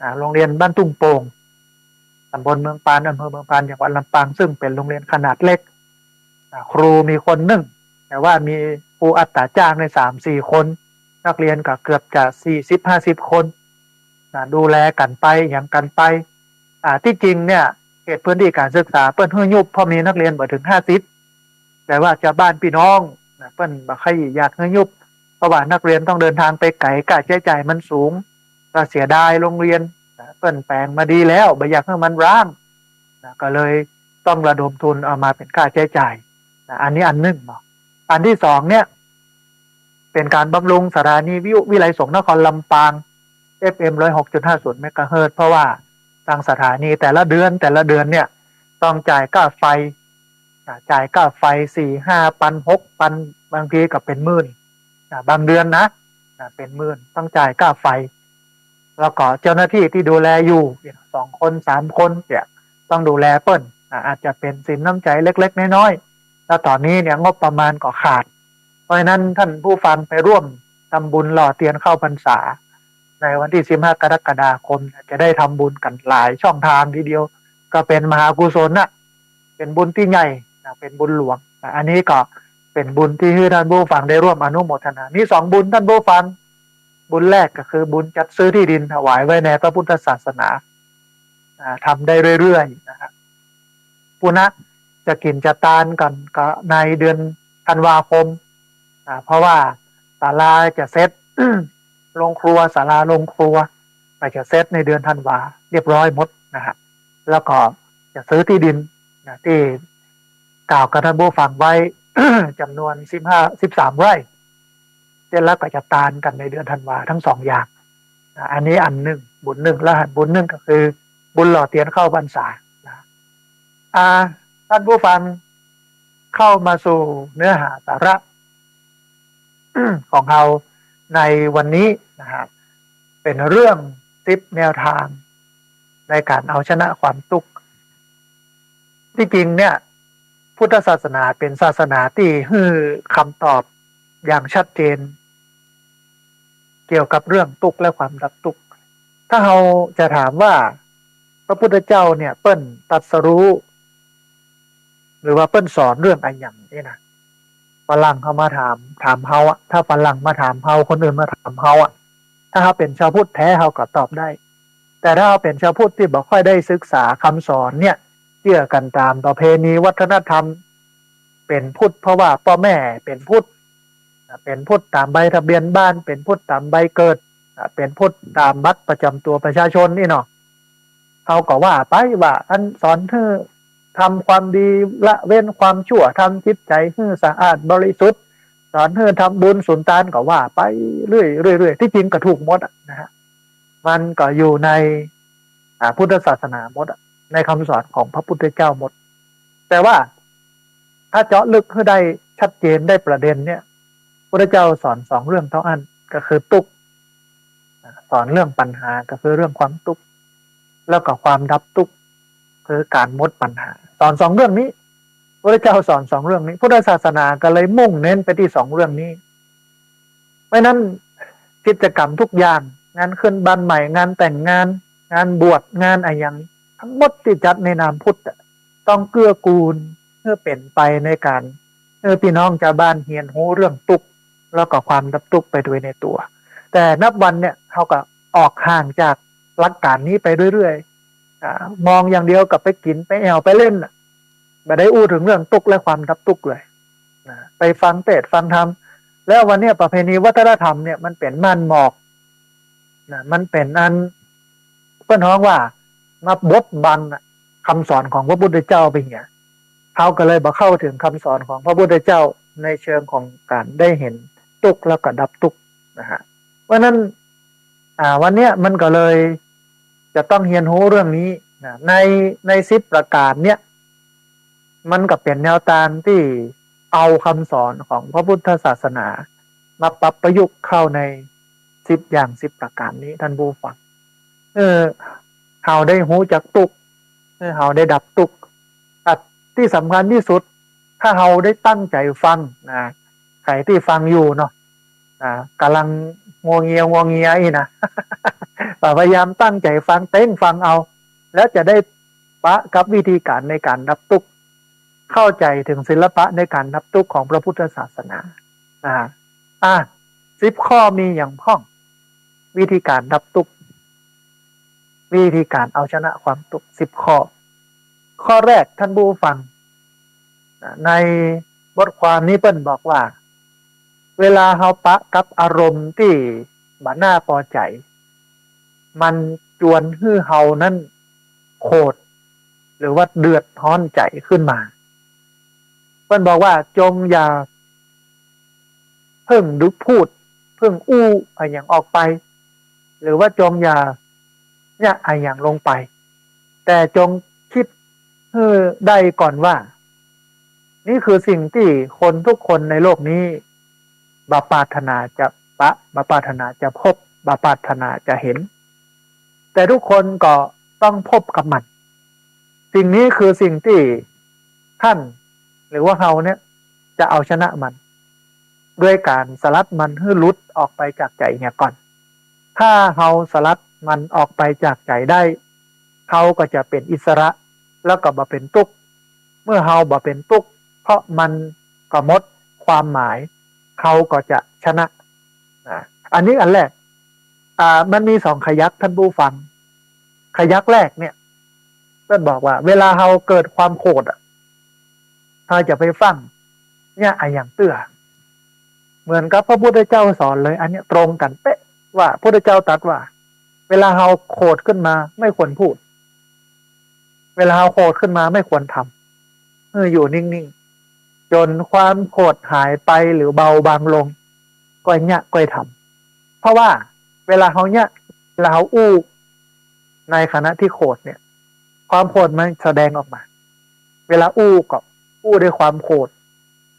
อ่า โรงเรียนบ้านทุ่งโป่ง ตำบลเมืองปาน อำเภอเมืองปาน จังหวัดลำปาง ซึ่งเป๋นโรงเรียนขนาดเล็ก อ่า ครูมีคนนึ่ง แต่ว่ามีครูอัตราจ้างในสามสี่คน นักเรียนก็เกือบจะสี่สิบห้าสิบคน นะ ดูแลกั๋นไป หยังกั๋นไป อ่า ตี้จริงเนี่ย เขตพื้นที่การศึกษาเปิ้นหื้อยุบ เพราะมีนักเรียนบ่เถิงห้าสิบ แต่ว่าจาวบ้านปี้น้องนะ เปิ้นบ่ใค่อยากหื้อยุบ เพราะว่านักเรียนต้องเดินทางไปไก๋ ค่าใจ๊จ่ายมันสูง ก็เสียดายโรงเรียนนะ เปิ้นแป๋งมาดีแล้ว บ่อยากหื้อมันร้างนะ ก็เลยต้องระดมทุนเอามาเป๋นค่าใจ๊จ่ายนะ อันนี้อันนึ่งเนาะ อันตี้สองเนี่ย เป๋นก๋านบำรุงสถานีวิทยุวิทยาลัยสงฆ์นครลำปาง เอฟเอ็ม ร้อยหกจุดห้าศูนย์ เมกะเฮิรตซ์ เพราะว่าตางสถานีแต่ละเดือน แต่ละเดือนเนี่ย ต้องจ่ายค่าไฟ อ่า จ่ายค่าไฟสี่ห้าปัน หกปัน บางทีก็เป๋นหมื่น อ่า บางเดือนนะ อ่า เป๋นหมื่น ต้องจ่ายค่าไฟ แล้วก็เจ้าหน้าตี้ตี้ดูแลอยู่เนี่ย สองคนสามคนเนี่ย ต้องดูแลเปิ้น อ่า อาจจะเป๋นสินน้ำใจ๋เล็กๆ น้อยๆ แล้วต๋อนนี้เนี่ยงบประมาณก็ขาด เพราะฉะนั้นท่านผู้ฟังไปร่วมทำบุญหล่อเตียนเข้าพรรษา ในวันตี้สิบห้ากรกฎาคม จะได้ทำบุญกั๋นหลายช่องทางทีเดียว ก็เป๋นมหากุศลนะ เป๋นบุญตี้ใหญ่นะ เป๋นบุญหลวงนะ อันนี้ก็เป๋นบุญตี้หื้อท่านผู้ฟังได้ร่วมอนุโมทนา มีสองบุญท่านผู้ฟัง บุญแรกก็คือบุญจัดซื้อตี้ดินถวายไว้ในพระพุทธศาสนา อ่า ทำได้เรื่อยๆ นะฮะ ปุณะจะกิ๋นจะตานกั๋นก็ในเดือนธันวาคม อ่า เพราะว่าศาลาจะเสร็จ โรงครัว ศาลาโรงครัว ก็จะเสร็จในเดือนธันวาเรียบร้อยหมดนะฮะ แล้วก็จะซื้อตี้ดินนะ ตี้กล่าวกับท่านผู้ฟังไว้ จ๋ำนวนสิบห้า สิบสามไร่ เสร็จแล้วก็จะตานกั๋นในเดือนธันวาทั้งสองอย่างนะ อันนี้อันนึ่ง บุญนึ่ง แล้วบุญนึ่งก็คือบุญหล่อเตียนเข้าพรรษานะ อ่า ท่านผู้ฟัง เข้ามาสู่เนื้อหาสาระ ของเฮาในวันนี้นะฮะ เป๋นเรื่องสิบแนวทางในก๋านเอาชนะความตุ๊กข์ ตี้จริงเนี่ย พุทธศาสนาเป๋นศาสนาตี้หื้อคำตอบอย่างชัดเจน เกี่ยวกับเรื่องตุ๊กข์และความดับตุ๊กข์ ถ้าเฮาจะถามว่าพระพุทธเจ้าเนี่ยเปิ้นตรัสรู้ หรือว่าเปิ้นสอนเรื่องอะหยังนี่นะ ฝรั่งเขามาถาม ถามเฮาอะ ถ้าฝรั่งมาถามเฮา คนอื่นมาถามเฮาอะ ถ้าเฮาเป๋นชาวพุทธแท้เฮาก็ตอบได้ แต่ถ้าเฮาเป๋นชาวพุทธตี้บ่ค่อยได้ศึกษาคำสอนเนี่ย เจื้อกั๋นต๋ามประเพณีวัฒนธรรม เป๋นพุทธเพราะว่าป้อแม่เป๋นพุทธ เป๋นพุทธต๋ามใบทะเบียนบ้าน เป๋นพุทธต๋ามใบเกิด เป๋นพุทธต๋ามบัตรประจ๋ำตั๋วประชาชนนี่เนาะ เฮาก็ว่าไปว่าอันสอนหื้อทำความดี ละเว้นความชั่ว ทำจิตใจ๋หื้อสะอาดบริสุทธิ์ สอนหื้อทำบุญสุนตาน ก็ว่าไปเรื่อยๆ ตี้จริงก็ถูกหมดอะนะฮะ มันก็อยู่ใน อ่า พุทธศาสนาหมดอะ ในคำสอนของพระพุทธเจ้าหมด แต่ว่าถ้าเจาะลึกหื้อได้ชัดเจนได้ประเด็นเนี่ย พุทธเจ้าสอนสองเรื่องเต้าอั้น ก็คือตุ๊กข์ สอนเรื่องปัญหา ก็คือเรื่องความตุ๊กข์ แล้วก็ความดับตุ๊กข์ คือก๋านหมดปัญหา สอนสองเรื่องนี้ พุทธเจ้าสอนสองเรื่องนี้ พุทธศาสนาก็เลยมุ่งเน้นไปตี้สองเรื่องนี้ เพราะฉะนั้นกิจกรรมทุกอย่าง งานขึ้นบ้านใหม่ งานแต่งงาน งานบวช งานอะหยัง ทั้งหมดตี้จัดในนามพุทธอะ ต้องเกื้อกูลหื้อเป๋นไปในก๋านหื้อปี้น้องจาวบ้านเฮียนฮู้เรื่องตุ๊กข์ แล้วก็ความดับตุ๊กข์ไปโดยในตั๋ว แต่นับวันเนี่ยเฮาก็ออกห่างจากหลักก๋านนี้ไปเรื่อยๆ อ่า มองอย่างเดียวกับไปกิ๋น ไปแอ่ว ไปเล่นน่ะ บ่ได้อู้เถิงเรื่องตุ๊กข์และความดับตุ๊กข์เลยนะ ไปฟังเตสน์ฟังธรรม แล้ววันเนี้ยประเพณีวัฒนธรรมเนี่ยมันเป๋นม่านหมอกนะ มันเป๋นอันเปิ้นฮ้องว่ามาบดบังอะ คำสอนของพระพุทธเจ้าไปเหีย เฮาก็เลยบ่เข้าเถิงคำสอนของพระพุทธเจ้าในเชิงของก๋านได้หันตุ๊กข์แล้วก็ดับตุ๊กข์นะฮะ เพราะฉะนั้น อ่า วันเนี้ยมันก็เลยจะต้องเฮียนฮู้เรื่องนี้นะ ใน ในสิบประก๋านเนี้ย มันก็เป๋นแนวตางตี้เอาคำสอนของพระพุทธศาสนามาปรับประยุกต์เข้าในสิบอย่างสิบประก๋านนี้ ท่านผู้ฟัง เออ เฮาได้ฮู้จักตุ๊กข์ เออ เฮาได้ดับตุ๊กข์ อ่ะ ตี้สำคัญตี้สุด ถ้าเฮาได้ตั้งใจ๋ฟังนะ ใผตี้ฟังอยู่เนาะ อ่า ก่ำลังงัวเงียงัวเงียอี้นะ แต่พยายามตั้งใจ๋ฟัง เต๊งฟังเอา แล้วจะได้ปะกับวิธีก๋านในก๋านดับตุ๊กข์ เข้าใจ๋เถิงศิลปะในก๋านดับตุ๊กข์ของพระพุทธศาสนา อ่า อ่ะ สิบข้อมีหยังพ่อง วิธีก๋านดับตุ๊กข์ วิธีก๋านเอาชนะความตุ๊กข์ สิบข้อ ข้อแรกท่านผู้ฟัง ในบทความนี้เปิ้นบอกว่า เวลาเฮาปะกับอารมณ์ตี้บ่น่าปอใจ๋ มันจวนหื้อเฮานั้นโขด หรือว่าเดือดฮ้อนใจ๋ขึ้นมา เปิ้นบอกว่าจงอย่าเพิ่งดุพูด เพิ่งอู้อะหยังออกไป หรือว่าจงอย่าเยียะอะหยังลงไป แต่จงกึ๊ดหื้อได้ก่อนว่า นี่คือสิ่งตี้คนทุกคนในโลกนี้บ่ปรารถนาจะปะ บ่ปรารถนาจะพบ บ่ปรารถนาจะเห็น แต่ทุกคนก็ต้องพบกับมัน สิ่งนี้คือสิ่งตี้ท่านหรือว่าเฮาเนี่ยจะเอาชนะมัน ด้วยก๋านสลัดมันหื้อหลุดออกไปจากใจ๋เหียก่อน ถ้าเฮาสลัดมันออกไปจากใจ๋ได้ เฮาก็จะเป๋นอิสระ แล้วก็บ่เป๋นตุ๊กข์ เมื่อเฮาบ่เป๋นตุ๊กข์ เพราะมันก็หมดความหมาย เฮาก็จะชนะ อ่า อันนี้อันแรก อ่า มันมีสองขยักท่านผู้ฟัง ขยักแรกเนี่ย เปิ้นบอกว่า เวลาเฮาเกิดความโขดอะ เฮาจะไปฟั่งเยียะอะหยังเตื้อ เหมือนกับพระพุทธเจ้าสอนเลย อันเนี้ยตรงกั๋นเป๊ะ ว่าพุทธเจ้าตรัสว่า เวลาเฮาโขดขึ้นมาไม่ควรพูด เวลาเฮาโขดขึ้นมาไม่ควรทำ เออ อยู่นิ่งๆ จ๋นความโขดหายไปหรือเบาบางลง ก้อยเยียะก้อยทำ เพราะว่าเวลาเฮาเยียะ เวลาเฮาอู้ ในขณะตี้โขดเนี่ย ความโขดมันแสดงออกมา เวลาอู้ก็อู้ด้วยความโขด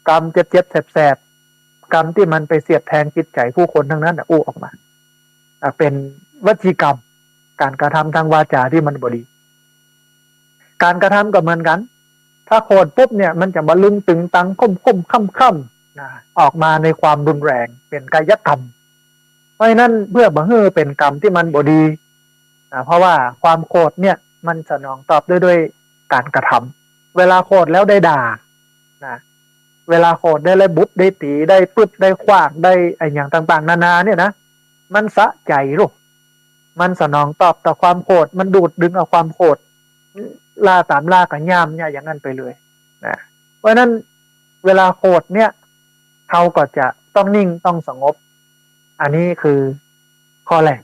กำเจ็บๆ แสบๆ กำตี้มันไปเสียดแทงจิตใจ๋ผู้คนตังนั้นน่ะ อู้ออกมา อ่ะ เป๋นวจีกรรม ก๋านกระทำตางวาจ๋าตี้มันบ่ดี ก๋านกระทำก็เหมือนกั๋น ถ้าโขดปุ๊บเนี่ย มันจะบ่ลึงตึงตัง ค่ำๆ ค่ำๆ นะ ออกมาในความรุนแรง เป๋นกายกรรม เพราะฉะนั้นเพื่อบ่หื้อเป๋นกรรมตี้มันบ่ดี นะ เพราะว่าความโขดเนี่ยมันสนองตอบด้วย ด้วยก๋านกระทำ เวลาโขดแล้วได้ด่า นะ เวลาโขดได้ ได้บุดได้ตี๋ ได้ปึ๊ดได้ขว้าง ได้อะหยังต่างๆ นานาเนี่ยนะ มันสะใจ๋ลูก มันสนองตอบต่อความโขด มันดูดดึงเอาความโขด ล่าต๋ามล่าก็ย่ามเนี่ยอย่างนั้นไปเลย นะ เพราะฉะนั้นเวลาโขดเนี่ย เฮาก็จะต้องนิ่งต้องสงบ อันนี้คือข้อแรก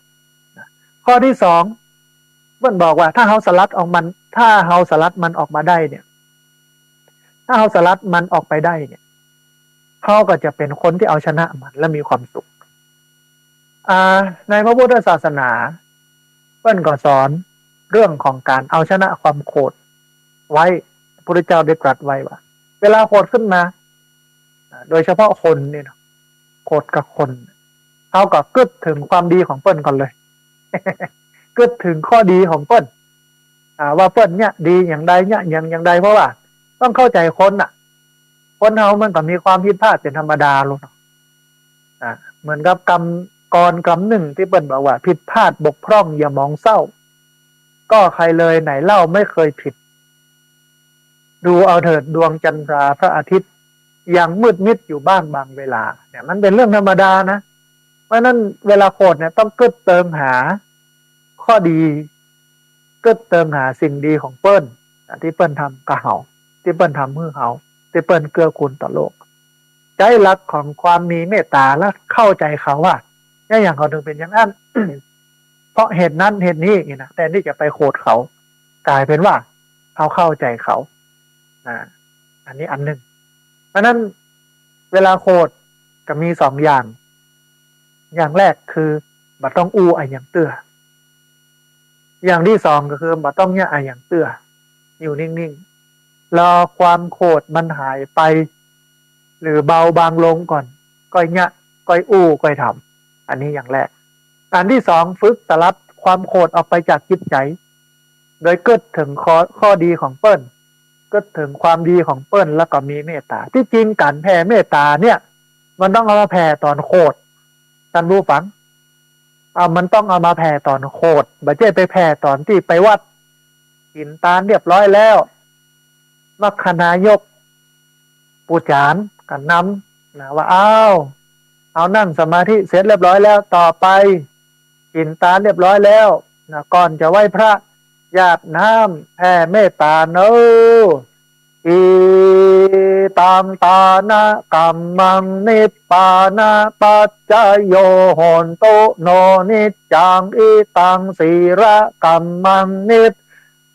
นะ ข้อตี้สอง เปิ้นบอกว่าถ้าเฮาสลัดออกมัน ถ้าเฮาสลัดมันออกมาได้เนี่ย ถ้าเฮาสลัดมันออกไปได้เนี่ย เฮาก็จะเป๋นคนตี้เอาชนะมันและมีความสุข อ่า ในพระพุทธศาสนา เปิ้นก็สอนเรื่องของก๋านเอาชนะความโขดไว้ พระพุทธเจ้าได้ตรัสไว้ว่า เวลาโขดขึ้นมา อ่า โดยเฉพาะคนเนี่ยเนาะ โขดกับคน เฮาก็กึ๊ดเถิงความดีของเปิ้นก่อนเลย กึ๊ดเถิงข้อดีของเปิ้น อ่า ว่าเปิ้นเนี่ยดีอย่างใดเนี่ยอย่าง อย่างใด เพราะว่าต้องเข้าใจ๋คนน่ะ คนเฮามันก็มีความผิดพลาดเป๋นธรรมดาลูกเนาะ อ่า เหมือนกับกำ กลอนกำนึ่งตี้เปิ้นบอกว่า ผิดพลาดบกพร่องอย่ามองเศร้า ก็ใครเลยไหนเล่าไม่เคยผิด ดูเอาเถิดดวงจันทราพระอาทิตย์ ยังมืดมิดอยู่บ้างบางเวลา เนี่ย มันเป๋นเรื่องธรรมดานะ เพราะฉะนั้นเวลาโขดเนี่ยต้องกึ๊ดเติงหาข้อดี กึ๊ดเติงหาสิ่งดีของเปิ้น อ่ะ ตี้เปิ้นทำกับเฮา ตี้เปิ้นทำหื้อเฮา ตี้เปิ้นเกื้อกูลต่อโลก ใจ๊หลักของความมีเมตต๋าและเข้าใจ๋เขาว่า เนี่ย อย่างเขาเถิงเป๋นอย่างนั้น เพราะเหตุนั้นเหตุนี้นี่นะ แทนตี้จะไปโขดเขา ก๋ายเป๋นว่าเฮาเข้าใจ๋เขา อ่า อันนี้อันนึ่ง เพราะฉะนั้นเวลาโขดก็มีสองอย่าง อย่างแรกคือบ่ต้องอู้อะหยังเตื้อ อย่างตี้สองก็คือบ่ต้องเยียะอะหยังเตื้อ อยู่นิ่งๆ รอความโขดมันหายไป หรือเบาบางลงก่อน ก้อยเยียะ ก้อยอู้ ก้อยทำ อันนี้อย่างแรก อันตี้สอง ฝึกสลัดความโขดออกไปจากจิตใจ๋ โดยกึ๊ดเถิงข้อ ข้อดีของเปิ้น กึ๊ดเถิงความดีของเปิ้น แล้วก็มีเมตต๋า ตี้จริงก๋านแผ่เมตต๋าเนี่ย มันต้องเอามาแผ่ต๋อนโขด ท่านผู้ฟัง เอา มันต้องเอามาแผ่ต๋อนโขด บ่ใจ้ไปแผ่ต๋อนตี้ไปวัด กิ๋นตานเรียบร้อยแล้ว มัคคายก ปู่จ๋ารก็นำนะ ว่า อ้าว เฮานั่งสมาธิเสร็จเรียบร้อยแล้ว ต่อไปกิ๋นตานเรียบร้อยแล้วนะ ก่อนจะไหว้พระ หยาดน้ำแผ่เมตต๋าเน่อ อิตังทานกัมมัง นิพพานะปัจจโย โหนตุ โน นิจจัง อิตัง ศีลกัมมัง นิพ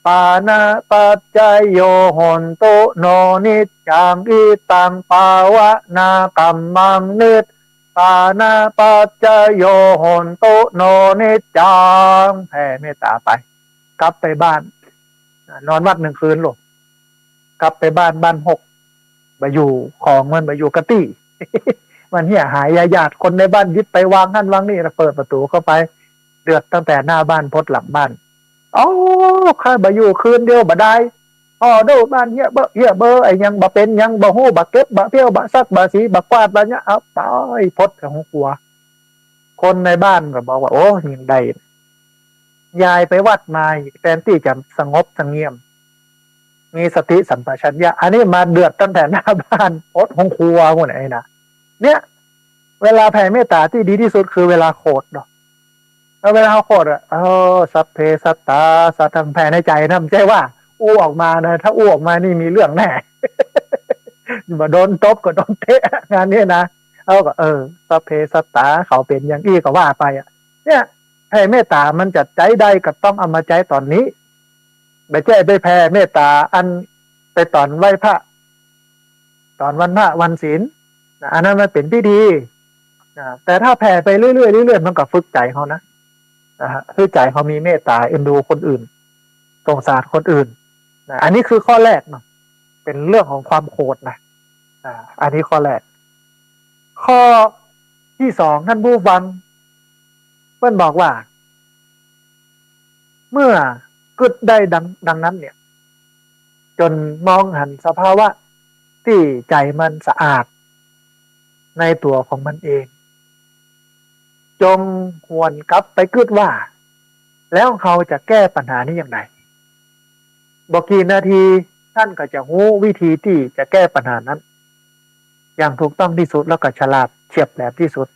พานะปัจจโย โหนตุ โน นิจจัง อิตัง ภาวนากัมมัง นิพพานะปัจจโย โหนตุ โน นิจจัง แผ่เมตต๋าไป กลับไปบ้าน นอนวัดนึ่งคืนลูก กลับไปบ้าน บ้านฮก บ่อยู่ ของมันบ่อยู่กับตี้ มันเหียหาย ญาติคนในบ้านยึดไปวางหั้นวางนี่ เปิดประตู๋เข้าไป เดือดตั้งแต่หน้าบ้านปดหลังบ้าน โอ้ ข้าบ่อยู่คืนเดียวบ่ได้ พ่อดูบ้านเหียเบ้อเหียเบ้อ ไอ้หยังบ่เป๋นหยัง บ่ฮู้ บ่เก็บ บ่เตี้ยว บ่ซัก บ่สี บ่กวาด บ่เนี่ย เอาไปปดกับหัว คนในบ้านก็บอกว่า โอ้ ยังได้ ยายไปวัดมา แตนตี้จะสงบเสง่ยม มีสติสัมปชัญญะ อันนี้มาเดือดตั้งแต่หน้าบ้าน ปดห้องครัวพู้นไอ้นะ เนี่ย เวลาแผ่เมตต๋าตี้ดีตี้สุดคือเวลาโขดเนาะ แล้วเวลาเฮาโขดอะ เออ สัพเพสัตตา สัตว์ทั้ง แผ่ในใจ๋นะ บ่ใจ้ว่าอู้ออกมานะ ถ้าอู้ออกมานี่มีเรื่องแน่ บ่โดนตบก็โดนเตะ งานนี้นะ เฮาก็ เออ สัพเพสัตตา เขาเป๋นอย่างอี้ก็ว่าไปอะ เนี่ย แผ่เมตต๋ามันจะใจ๊ได้ก็ต้องเอามาใจ๊ต๋อนนี้ บ่ใจ้ไปแผ่เมตต๋าอันไปต๋อนไหว้พระ ต๋อนวันพระวันศีลนะ อันนั้นมันเป๋นพิธีนะ แต่ถ้าแผ่ไปเรื่อยๆ เรื่อยๆ มันก็ฝึกใจ๋เฮานะ นะฮะ ฝึกใจ๋เฮามีเมตต๋าเอ็นดูคนอื่น สงสารคนอื่นนะ อันนี้คือข้อแรกเนาะ เป๋นเรื่องของความโขดนะ อ่า อันนี้ข้อแรก ข้อตี้สอง ท่านผู้ฟัง เปิ้นบอกว่า เมื่อกึ๊ดได้ดัง ดังนั้นเนี่ย จ๋นมองหันสภาวะตี้ใจ๋มันสะอาดในตั๋วของมันเอง จ๋งหวนกลับไปกึ๊ดว่า แล้วเฮาจะแก้ปัญหานี้อย่างใด บ่กี่นาที ต้านก็จะฮู้วิธีตี้จะแก้ปัญหานั้น อย่างถูกต้องตี้สุด แล้วก็ฉลาดเฉียบแหลมตี้สุด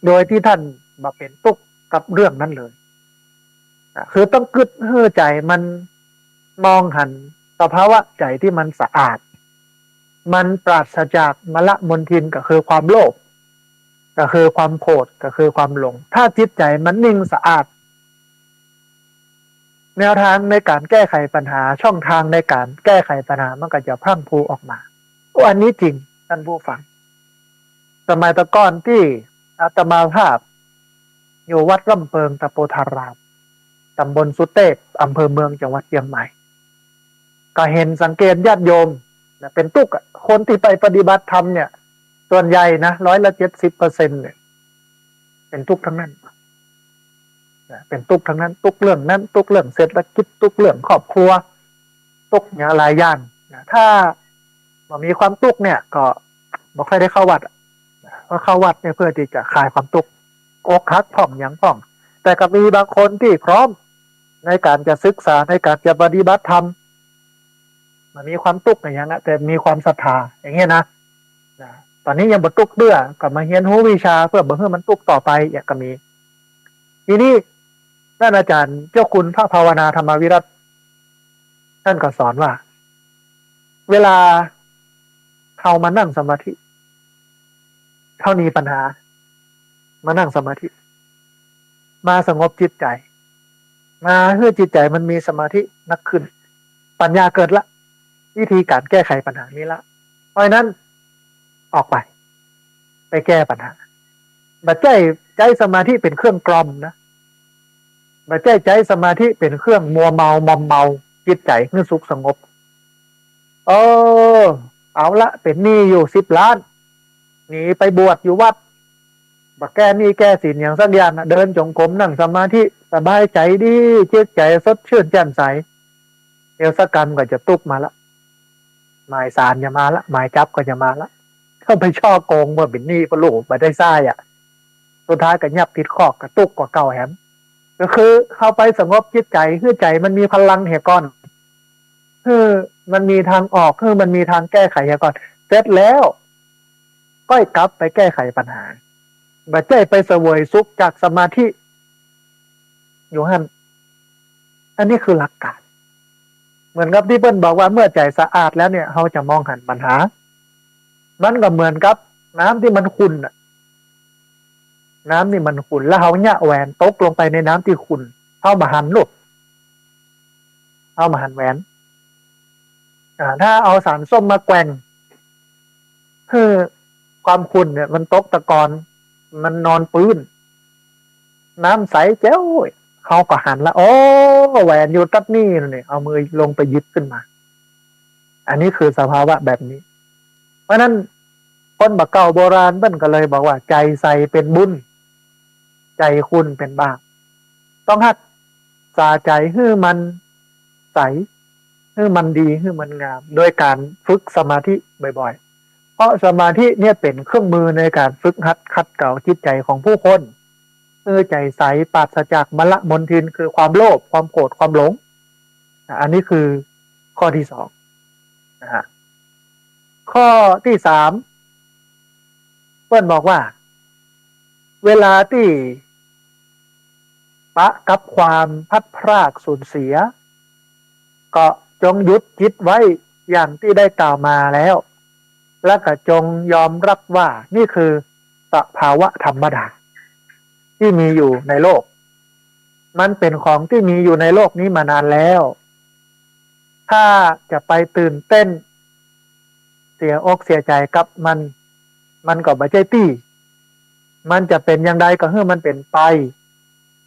โดยตี้ต้านบ่เป๋นตุ๊กข์กับเรื่องนั้นเลย อ่ะ คือต้องกึ๊ดหื้อใจ๋มันมองหันสภาวะใจ๋ตี้มันสะอาด มันปราศจากมลมลทิน ก็คือความโลภ ก็คือความโขด ก็คือความหลง ถ้าจิตใจ๋มันนิ่งสะอาด แนวทางในก๋านแก้ไขปัญหา ช่องทางในก๋านแก้ไขปัญหามันก็จะพรั่งพรูออกมา โอ้ อันนี้จริง ท่านผู้ฟัง สมัยแต่ก่อนตี้อาตมาภาพอยู่วัดร่ำเปิงตะโพธาราม ต๋ำบลสุเตพ อำเภอเมือง จังหวัดเจียงใหม่ ก็หันสังเกตญาติโยมนะ เป๋นตุ๊กข์อะ คนตี้ไปปฏิบัติธรรมเนี่ย ส่วนใหญ่นะ ร้อยละเจ็ดสิบเปอร์เซ็นต์เนี่ย เป๋นตุ๊กข์ตังนั้นนะ เป๋นตุ๊กข์ตังนั้น ตุ๊กข์เรื่องนั้น ตุ๊กข์เรื่องเศรษฐกิจ ตุ๊กข์เรื่องครอบครัว ตุ๊กข์อย่างหลายอย่างนะ ถ้าบ่มีความตุ๊กข์เนี่ย ก็บ่ค่อยได้เข้าวัดอะ เพราะเข้าวัดเนี่ยเพื่อตี้จะคลายความตุ๊กข์ อกหักพ่องหยังพ่อง แต่ก็มีบางคนตี้พร้อมในก๋านจะศึกษา ในก๋านจะปฏิบัติธรรม บ่มีความตุ๊กข์อะหยังอะ แต่มีความศรัทธา อย่างเงี้ยนะ นะ ต๋อนนี้ยังบ่ตุ๊กข์เตื้อ ก็มาเฮียนฮู้วิชาเพื่อบ่หื้อมันตุ๊กข์ต่อไป อย่างก็มี ทีนี้ต้านอาจ๋ารย์เจ้าคุณพระภาวนาธรรมวิรัติ ต้านก็สอนว่า เวลาเฮามานั่งสมาธิ เฮามีปัญหา มานั่งสมาธิ มาสงบจิตใจ๋ มาหื้อจิตใจ๋มันมีสมาธินักขึ้น ปัญญาเกิดละ วิธีก๋านแก้ไขปัญหามีละ เพราะฉะนั้น ออกไป ไปแก้ปัญหา บ่ใจ้ใจ๊สมาธิเป๋นเครื่องกล่อมนะ บ่ใจ้ใจ๊สมาธิเป๋นเครื่องมัวเมามอมเมาจิตใจ๋หื้อสุขสงบ เออ เอาละ เป๋นหนี้อยู่สิบล้าน หนีไปบวชอยู่วัด บ่แก้หนี้แก้สินหยังสักอย่างอะ เดินจงกรมนั่งสมาธิ สบายใจ๋ดี จิตใจ๋สดชื่นแจ่มใส เดี๋ยวสักกำก็จะตุ๊กข์มาละ หมายศาลจะมาละ หมายจับก็จะมาละ เข้าไปฉ้อโกง เมื่อเป๋นหนี้เปิ้นลูกบ่ได้ใส้อะ สุดท้ายก็ยับติดคอก ก็ตุ๊กกว่าเก่าแหม ก็คือเฮาไปสงบจิตใจ๋ หื้อใจ๋มันมีพลังเหียก่อน หื้อมันมีตางออก หื้อมันมีตางแก้ไขเหียก่อน เสร็จแล้ว ก้อยกลับไปแก้ไขปัญหา บ่ใจ้ไปเสวยสุขจากสมาธิอยู่หั้น อันนี้คือหลักการ เหมือนกับตี้เปิ้นบอกว่าเมื่อใจ๋สะอาดแล้วเนี่ย เฮาจะมองหันปัญหา มันก็เหมือนกับน้ำตี้มันขุ่นน่ะ น้ำนี่มันขุ่น แล้วเฮาเยียะแหวนตกลงไปในน้ำตี้ขุ่น เฮาบ่หันลูก เฮาบ่หันแหวน อ่า ถ้าเอาสารส้มมาแกว่ง หื้อความขุ่นเนี่ยมันตกตะกอน มันนอนปื้น น้ำใสแจ๋ว เฮาก็หันละ โอ้ แหวนอยู่ตั๊ดนี่นี่ เอามือลงไปหยิบขึ้นมา อันนี้คือสภาวะแบบนี้ เพราะฉะนั้นคนบ่าเก่าโบราณเปิ้นก็เลยบอกว่า ใจ๋ใสเป๋นบุญ ใจ๋ขุ่นเป๋นบาป ต้องฮักษาใจ๋หื้อมันใส หื้อมันดี หื้อมันงาม โดยการฝึกสมาธิบ่อยๆ เพราะสมาธิเนี่ยเป๋นเครื่องมือในการฝึกหัดขัดเกลาจิตใจ๋ของผู้คน หื้อใจ๋ใสปราศจากมลมลทิน คือความโลภ ความโกรธ ความหลง อ่ะ อันนี้คือข้อที่สองนะฮะ ข้อที่สาม เปิ้นบอกว่า เวลาตี้ปะกับความพลัดพรากสูญเสีย ก็จงหยุดจิตไว้อย่างตี้ได้กล่าวมาแล้ว และก็จงยอมรับว่านี่คือสภาวะธรรมดาตี้มีอยู่ในโลก มันเป๋นของตี้มีอยู่ในโลกนี้มานานแล้ว ถ้าจะไปตื่นเต้น เสียอกเสียใจ๋กับมัน มันก็บ่ใจ้ตี้ มันจะเป๋นอย่างใดก็หื้อมันเป๋นไป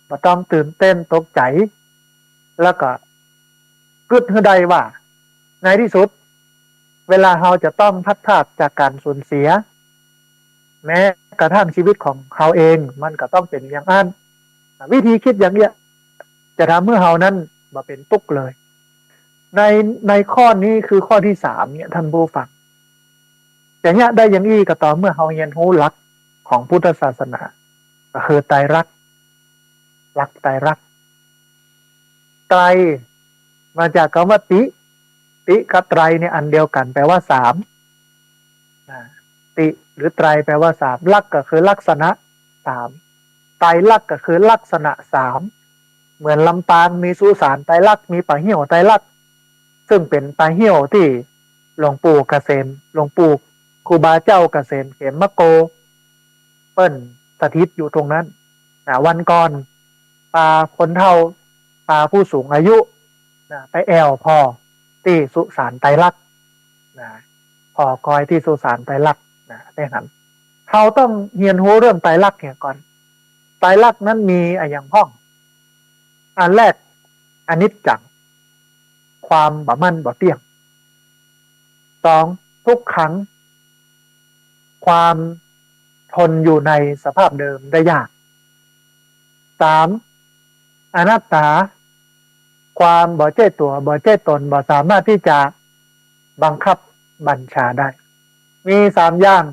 บ่ต้องตื่นเต้นตกใจ๋ แล้วก็กึ๊ดหื้อได้ว่า ในที่สุด เวลาเฮาจะต้องพลัดพรากจากการสูญเสีย แม้กระทั่งชีวิตของเฮาเอง มันก็ต้องเป๋นอย่างอั้น วิธีกึ๊ดอย่างเนี้ย จะทำหื้อเฮานั้นบ่เป๋นตุ๊กข์เลย ใน ในข้อนี้คือข้อที่สามเนี่ย ท่านผู้ฟัง จะเยียะได้อย่างอี้ก็ต่อเมื่อเฮาเฮียนฮู้หลักของพุทธศาสนา ก็คือไตรลักษณ์ หลักไตรลักษณ์ ไตร มาจากกำว่าติ ติกับไตรเนี่ยอันเดียวกั๋น แปลว่าสาม นะ ติหรือไตรแปลว่าสาม ลักษณ์ก็คือลักษณะสาม ไตรลักษณ์ก็คือลักษณะสาม เหมือนลำปางมีสุสานไตรลักษณ์ มีป่าเฮี้ยวไตรลักษณ์ ซึ่งเป๋นป่าเฮี้ยวตี้หลวงปู่เกษม หลวงปู่ครูบาเจ้าเกษมเขมโก เปิ้นสถิตอยู่ตรงนั้น นะ วันก่อน ปาคนเฒ่า ปาผู้สูงอายุ นะ ไปแอ่วผ่อตี้สุสานไตรลักษณ์ นะ ผ่อกอยตี้สุสานไตรลักษณ์ นะ ได้หัน เฮาต้องเฮียนฮู้เรื่องไตรลักษณ์เหียก่อน ไตรลักษณ์นั้นมีอะหยังพ่อง อันแรก อนิจจัง ความบ่มั่นบ่เตี้ยง สอง ทุกขัง ความทนอยู่ในสภาพเดิมได้ยาก สาม อนัตตา ความบ่ใจ้ตั๋ว บ่ใจ้ตน บ่สามารถตี้จะบังคับบัญชาได้ มีสามอย่าง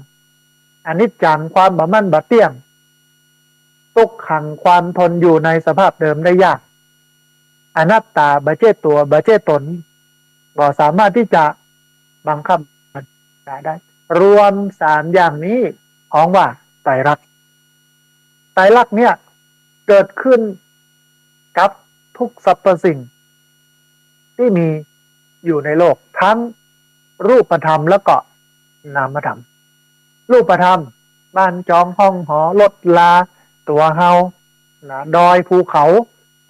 อนิจจัง ความบ่มั่นบ่เตี้ยง ทุกขัง ความทนอยู่ในสภาพเดิมได้ยาก อนัตตา บ่ใจ้ตั๋ว บ่ใจ้ตน บ่สามารถตี้จะบังคับบัญชาได้ รวมสามอย่างนี้ฮ้องว่าไตรลักษณ์ ไตรลักษณ์เนี่ยเกิดขึ้นกับทุกสรรพสิ่งตี้มีอยู่ในโลก ทั้งรูปธรรมแล้วก็นามธรรม รูปธรรม บ้านจองห้องหอ รถรา ตั๋วเฮา นะ ดอยภูเขา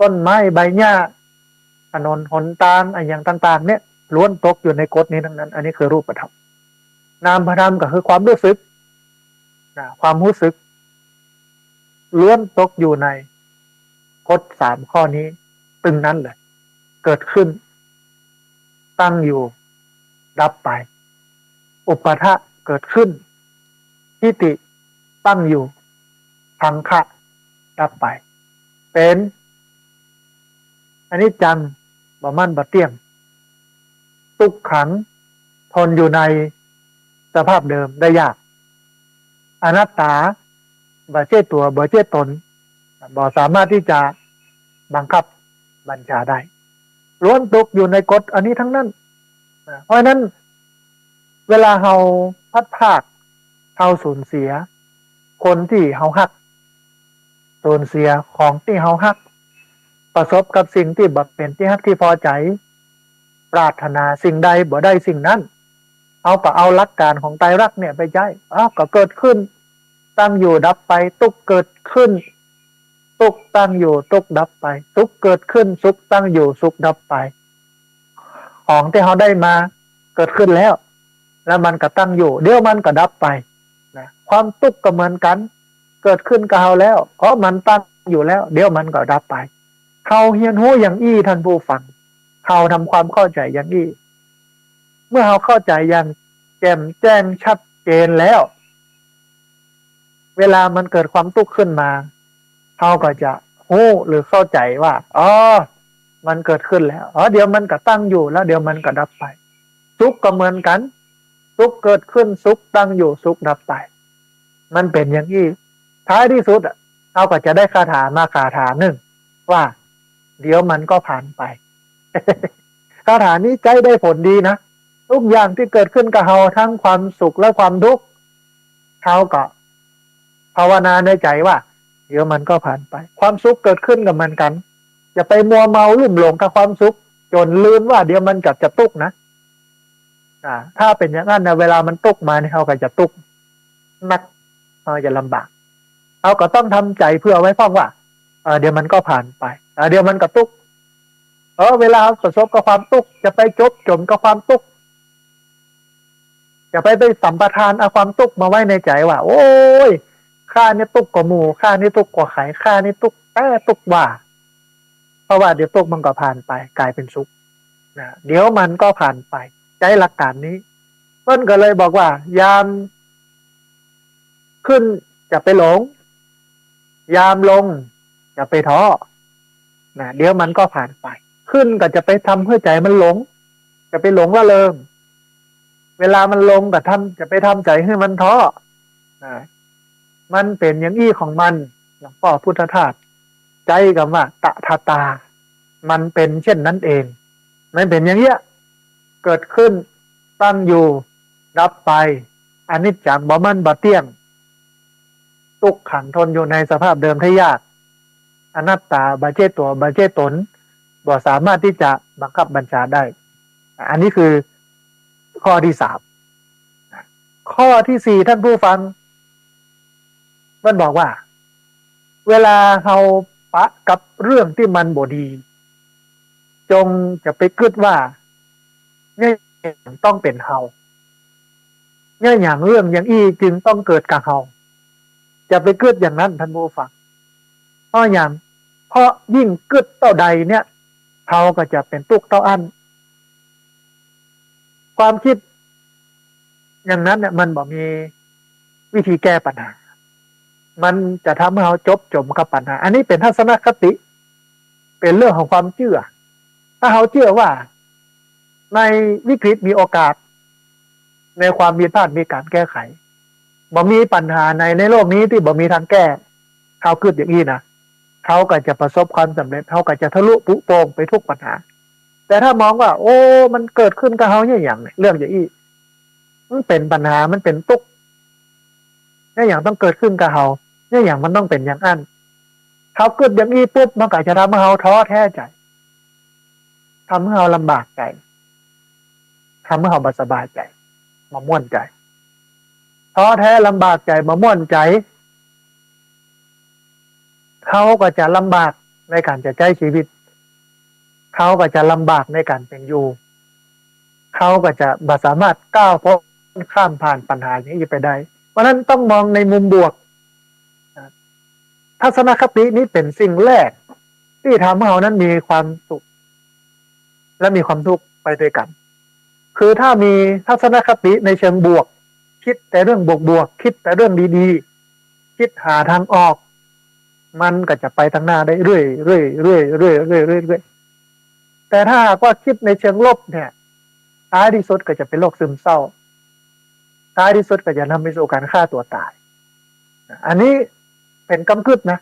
ต้นไม้ใบหญ้า ถนนหนตาง อะหยังต่างๆ เนี่ย ล้วนตกอยู่ในกฎนี้ทั้งนั้น อันนี้คือรูปธรรม นามธรรมก็คือความฮู้สึก นะ ความฮู้สึก ล้วนตกอยู่ในกฎสามข้อนี้ตึงนั้นเลย เกิดขึ้น ตั้งอยู่ ดับไป อุปาทะ เกิดขึ้น ทิฏฐิ ตั้งอยู่ สังขะ ดับไป เป๋น อนิจจัง บ่มั่นบ่เตี้ยง ทุกขัง ทนอยู่ในสภาพเดิมได้ยาก อนัตตา บ่ใจ้ตั๋ว บ่ใจ้ต๋น บ่สามารถตี้จะบังคับบัญชาได้ ล้วนตกอยู่ในกฎอันนี้ทั้งนั้น นะ เพราะฉะนั้น เวลาเฮาพลัดพราก เฮาสูญเสียคนตี้เฮาฮัก สูญเสียของตี้เฮาฮัก ประสบกับสิ่งตี้บ่เป๋นตี้ฮักตี้พอใจ๋ ปรารถนาสิ่งใดบ่ได้สิ่งนั้น เฮาก็เอาหลักการของไตรลักษณ์เนี่ยไปใจ๊ อ้าว ก็เกิดขึ้น ตั้งอยู่ดับไป ตุ๊กข์เกิดขึ้น ตุ๊กข์ตั้งอยู่ ตุ๊กข์ดับไป สุขเกิดขึ้น สุขตั้งอยู่ สุขดับไป ของตี้เฮาได้มาเกิดขึ้นแล้ว แล้วมันก็ตั้งอยู่ เดี๋ยวมันก็ดับไป นะ ความตุ๊กข์ก็เหมือนกั๋น เกิดขึ้นกับเฮาแล้ว เพราะมันตั้งอยู่แล้ว เดี๋ยวมันก็ดับไป เฮาเฮียนฮู้อย่างอี้ ท่านผู้ฟัง เฮาทำความเข้าใจ๋อย่างอี้ เมื่อเฮาเข้าใจ๋อย่างแจ่มแจ้งชัดเจนแล้ว เวลามันเกิดความตุ๊กข์ขึ้นมา เฮาก็จะฮู้หรือเข้าใจ๋ว่า อ๋อ มันเกิดขึ้นแล้ว อ๋อ เดี๋ยวมันก็ตั้งอยู่ แล้วเดี๋ยวมันก็ดับไป สุขก็เหมือนกั๋น สุขเกิดขึ้น สุขตั้งอยู่ สุขดับไป มันเป๋นอย่างอี้ ท้ายตี้สุดอะ เฮาก็จะได้คาถามาคาถานึ่ง ว่า เดี๋ยวมันก็ผ่านไป คาถานี้ใจ๊ได้ผลดีนะ ทุกอย่างตี้เกิดขึ้นกับเฮา ทั้งความสุขและความทุกข์ เฮาก็ภาวนาในใจ๋ว่า เดี๋ยวมันก็ผ่านไป ความสุขเกิดขึ้นก็เหมือนกั๋น อย่าไปมัวเมาลุ่มหลงกับความสุข จ๋นลืมว่าเดี๋ยวมันก็จะตุ๊กข์นะ อ่า ถ้าเป๋นอย่างนั้นนะ เวลามันตุ๊กข์มาเนี่ย เฮาก็จะตุ๊กข์นัก เฮาจะลำบาก เฮาก็ต้องทำใจ๋เผื่อไว้พ่องว่า เออ เดี๋ยวมันก็ผ่านไป เออ เดี๋ยวมันก็ตุ๊กข์ เออ เวลาเฮาประสบกับความตุ๊กข์ จะไปจบจ๋มกับความตุ๊กข์ จะไป ไปสัมปทานเอาความตุ๊กข์มาไว้ในใจ๋ว่า โอ้ย ข้านี่ตุ๊กข์กว่าหมู่ ข้านี่ตุ๊กข์กว่าใคร ข้านี่ตุ๊กข์แต๊ตุ๊กข์ว่า เพราะว่าเดี๋ยวตุ๊กข์มันก็ผ่านไป ก๋ายเป๋นสุข นะ เดี๋ยวมันก็ผ่านไป ใจ๊หลักการนี้ เปิ้นก็เลยบอกว่า ยามขึ้นจะไปหลง ยามลงจะไปท้อ นะ เดี๋ยวมันก็ผ่านไป ขึ้นก็จะไปทำหื้อใจ๋มันหลง จะไปหลงละเริง เวลามันลงก็ทำ จะไปทำใจ๋หื้อมันท้อ นะ มันเป๋นอย่างอี้ของมัน หลวงป้อพุทธทาสใจ๊กำว่า ตถาตา มันเป๋นเช่นนั้นเอง มันเป๋นอย่างเงี้ย เกิดขึ้น ตั้งอยู่ ดับไป อนิจจัง บ่มั่นบ่เตี้ยง ตุ๊กขังทนอยู่ในสภาพเดิมได้ยาก อนัตตา บ่ใจ้ตั๋ว บ่ใจ้ต๋น บ่สามารถตี้จะบังคับบัญชาได้ อันนี้คือข้อตี้สาม ข้อตี้สี่ ท่านผู้ฟัง มันบอกว่า เวลาเฮาปะกับเรื่องตี้มันบ่ดี จงจะไปกึ๊ดว่า เนี่ยหยังต้องเป๋นเฮา เนี่ยหยังเรื่องอย่างอี้จึงต้องเกิดกับเฮา จะไปกึ๊ดอย่างนั้น ท่านผู้ฟัง เพราะหยัง เพราะยิ่งกึ๊ดเต้าใดเนี่ย เฮาก็จะเป๋นตุ๊กข์เต้าอั้น ความกึ๊ดอย่างนั้นเนี่ย มันบ่มีวิธีแก้ปัญหา มันจะทำหื้อเฮาจบจ๋มกับปัญหา อันนี้เป๋นทัศนคติ เป๋นเรื่องของความเจื้อ ถ้าเฮาเจื้อว่า ในวิกฤตมีโอกาส ในความผิดพลาดมีก๋านแก้ไข บ่มีปัญหาไหนในโลกนี้ตี้บ่มีตางแก้ เฮากึ๊ดอย่างอี้นะ เฮาก็จะประสบความสำเร็จ เฮาก็จะทะลุปุโป่งไปทุกปัญหา แต่ถ้ามองว่า โอ้ มันเกิดขึ้นกับเฮาเนี่ยหยังเนี่ย เรื่องอย่างอี้ มันเป๋นปัญหา มันเป๋นตุ๊กข์ เนี่ยหยังต้องเกิดขึ้นกับเฮา เนี่ยหยังมันต้องเป๋นอย่างอั้น เฮากึ๊ดอย่างอี้ปุ๊บ มันก็จะทำหื้อเฮาท้อแท้ใจ๋ ทำหื้อเฮาลำบากใจ๋ ทำหื้อเฮาบ่สบายใจ๋ บ่ม่วนใจ๋ ท้อแท้ลำบากใจ๋ บ่ม่วนใจ๋ เฮาก็จะลำบากในก๋านจะใจ๊ชีวิต เฮาก็จะลำบากในก๋านเป๋นอยู่ เฮาก็จะบ่สามารถก้าวพ้นข้ามผ่านปัญหาอย่างอี้ไปได้ เพราะฉะนั้นต้องมองในมุมบวก ทัศนคตินี้เป๋นสิ่งแรกตี้ทำหื้อเฮานั้นมีความสุข และมีความทุกข์ไปตวยกั๋น คือถ้ามีทัศนคติในเชิงบวก กึ๊ดแต่เรื่องบวกๆ กึ๊ดแต่เรื่องดีๆ กึ๊ดหาตางออก มันก็จะไปตางหน้าได้เรื่อยๆ เรื่อยๆ เรื่อยๆ เรื่อยๆ แต่ถ้าหากว่ากึ๊ดในเชิงลบเนี่ย ท้ายตี้สุดก็จะเป๋นโรคซึมเศร้า ท้ายตี้สุดก็จะนำไปสู่ก๋านฆ่าตั๋วต๋าย อันนี้ เป๋นกำกึ๊ดนะ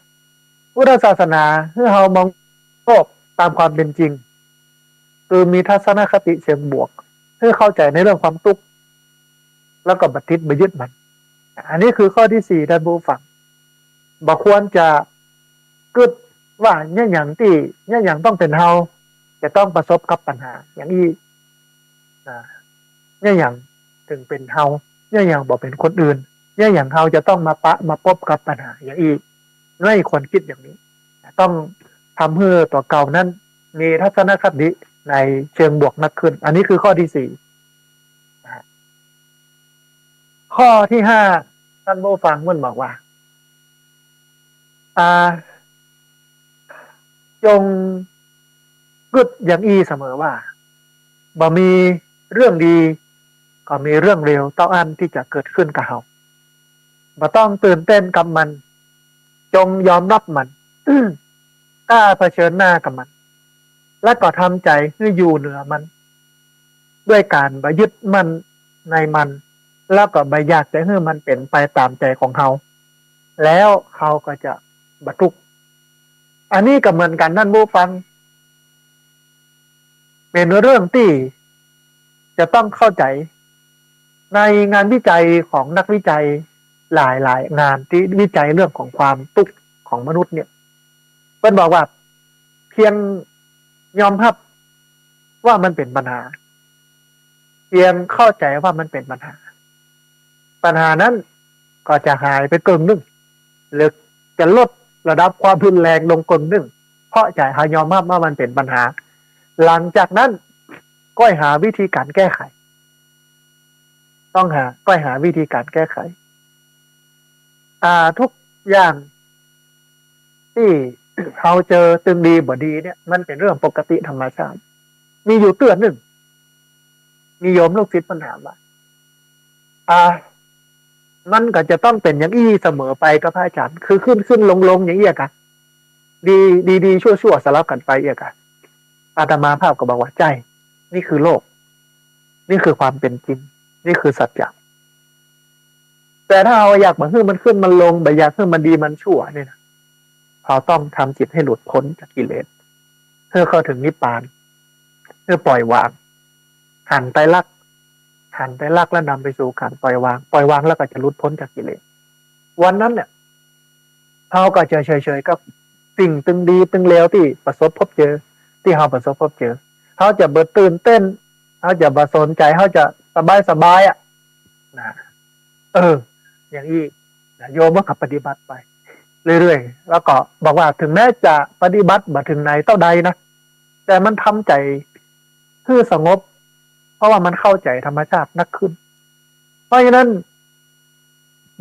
พุทธศาสนาหื้อเฮามองโลกต๋ามความเป๋นจริง คือมีทัศนคติเชิงบวก หื้อเข้าใจ๋ในเรื่องความตุ๊กข์ แล้วก็บ่ติดบ่ยึดมัน อันนี้คือข้อตี้สี่ ต้านผู้ฟัง บ่ควรจะกึ๊ดว่าเยียะหยังตี้ เยียะหยังต้องเป๋นเฮา จะต้องประสบกับปัญหาอย่างอี้ นะ เยียะหยังเถิงเป๋นเฮา เยียะหยังบ่เป๋นคนอื่น เยียะหยังเฮาจะต้องมาปะมาปบกับปัญหาอย่างอี้ ไม่ควรกึ๊ดอย่างนี้ ต้องทำหื้อตั๋วเก่านั้นมีทัศนคติในเชิงบวกมากขึ้น อันนี้คือข้อตี้สี่ นะ ข้อตี้ห้า ต้านผู้ฟังเปิ้นบอกว่า อ่า จงกึ๊ดอย่างอี้เสมอว่า บ่มีเรื่องดี ก็มีเรื่องเลวเต้าอั้นตี้จะเกิดขึ้นกับเฮา บ่ต้องตื่นเต้นกับมัน จงยอมฮับมัน กล้าเผชิญหน้ากับมัน และก็ทำใจ๋หื้ออยู่เหนือมัน ด้วยก๋านบ่ยึดมั่นในมัน แล้วก็บ่อยากจะหื้อมันเป๋นไปต๋ามใจ๋ของเฮา แล้วเฮาก็จะบ่ตุ๊กข์ อันนี้ก็เหมือนกั๋น ต้านผู้ฟัง เป๋นเรื่องตี้จะต้องเข้าใจ๋ ในงานวิจัยของนักวิจัยหลายๆ งานตี้วิจัยเรื่องของความตุ๊กข์ของมนุษย์เนี่ย เปิ้นบอกว่าเพียงยอมฮับว่ามันเป๋นปัญหา เพียงเข้าใจ๋ว่ามันเป๋นปัญหา ปัญหานั้นก็จะหายไปเกิ่งนึ่ง หรือจะลดระดับความรุนแรงลงเกิ่งนึ่ง เพราะใจ๋เฮายอมฮับว่ามันเป๋นปัญหา หลังจากนั้นก็หาวิธีก๋านแก้ไข ต้องหา ก็หาวิธีก๋านแก้ไข อ่า ทุกอย่างตี้เฮาเจอตึงดีบ่ดีเนี่ย มันเป๋นเรื่องปกติธรรมชาติ มีอยู่เตื้อนึ่ง มีโยมลูกศิษย์เปิ้นถามว่า อ่า มันก็จะต้องเป๋นอย่างอี้เสมอไปกับพระอาจ๋ารย์ คือขึ้นขึ้นลงลงอย่างอี้อะกา ดี ดีดีชั่วชั่วสลับกั๋นไปอี้อะกา อาตมาภาพก็บอกว่า ใจ้ นี่คือโลก นี่คือความเป๋นจริง นี่คือสัจจะ แต่ถ้าเฮาอยากบ่หื้อมันขึ้นมันลง บ่อยากหื้อมันดีมันชั่วเนี่ยนะ เฮาต้องทำจิตให้หลุดพ้นจากกิเลส หื้อเข้าเถิงนิพพาน หื้อปล่อยวาง หันไตรลักษณ์ หันไตรลักษณ์แล้วนำไปสู่ก๋านปล่อยวาง ปล่อยวางแล้วก็จะหลุดพ้นจากกิเลส วันนั้นเนี่ย เฮาก็จะเฉยๆ กับสิ่งตึงดีตึงเลวตี้ประสบพบเจอ ตี้เฮาประสบพบเจอ เฮาจะบ่ตื่นเต้น เฮาจะบ่สนใจ๋ เฮาจะสบายๆ อะ นะ เออ อย่างอี้นะ โยมก็ปฏิบัติไปเรื่อยๆ แล้วก็บอกว่าถึงแม้จะปฏิบัติบ่เถิงไหนเต้าใดนะ แต่มันทำใจ๋หื้อสงบ เพราะว่ามันเข้าใจ๋ธรรมชาตินักขึ้น เพราะฉะนั้น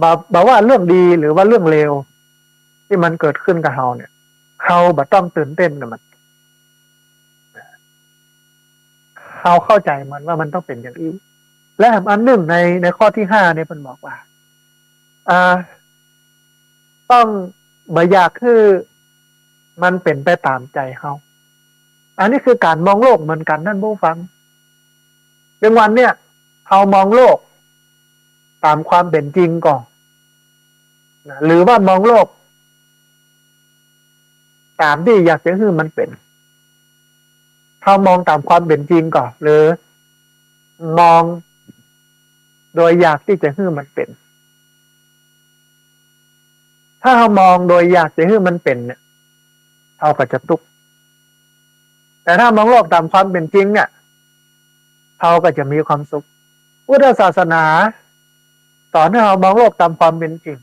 บ่ บ่ว่าเรื่องดีหรือว่าเรื่องเลวตี้มันเกิดขึ้นกับเฮาเนี่ย เฮาบ่ต้องตื่นเต้นกับมัน เฮาเข้าใจ๋มันว่ามันต้องเป๋นอย่างอี้ และแถมอันนึ่งใน ในข้อตี้ห้าเนี่ยเปิ้นบอกว่า อ่า ต้องบ่อยากหื้อมันเป๋นไปต๋ามใจ๋เฮา อันนี้คือก๋านมองโลกเหมือนกั๋น ต้านผู้ฟัง บางวันเนี่ย เฮามองโลกต๋ามความเป๋นจริงก่อ นะ หรือว่ามองโลกต๋ามตี้อยากจะหื้อมันเป๋น เฮามองต๋ามความเป๋นจริงก่อ หรือมองโดยอยากตี้จะหื้อมันเป๋น ถ้าเฮามองโดยอยากจะหื้อมันเป๋นเนี่ย เฮาก็จะตุ๊กข์ แต่ถ้ามองโลกต๋ามความเป๋นจริงเนี่ย เฮาก็จะมีความสุข พุทธศาสนาสอนหื้อเฮามองโลกต๋ามความเป๋นจริง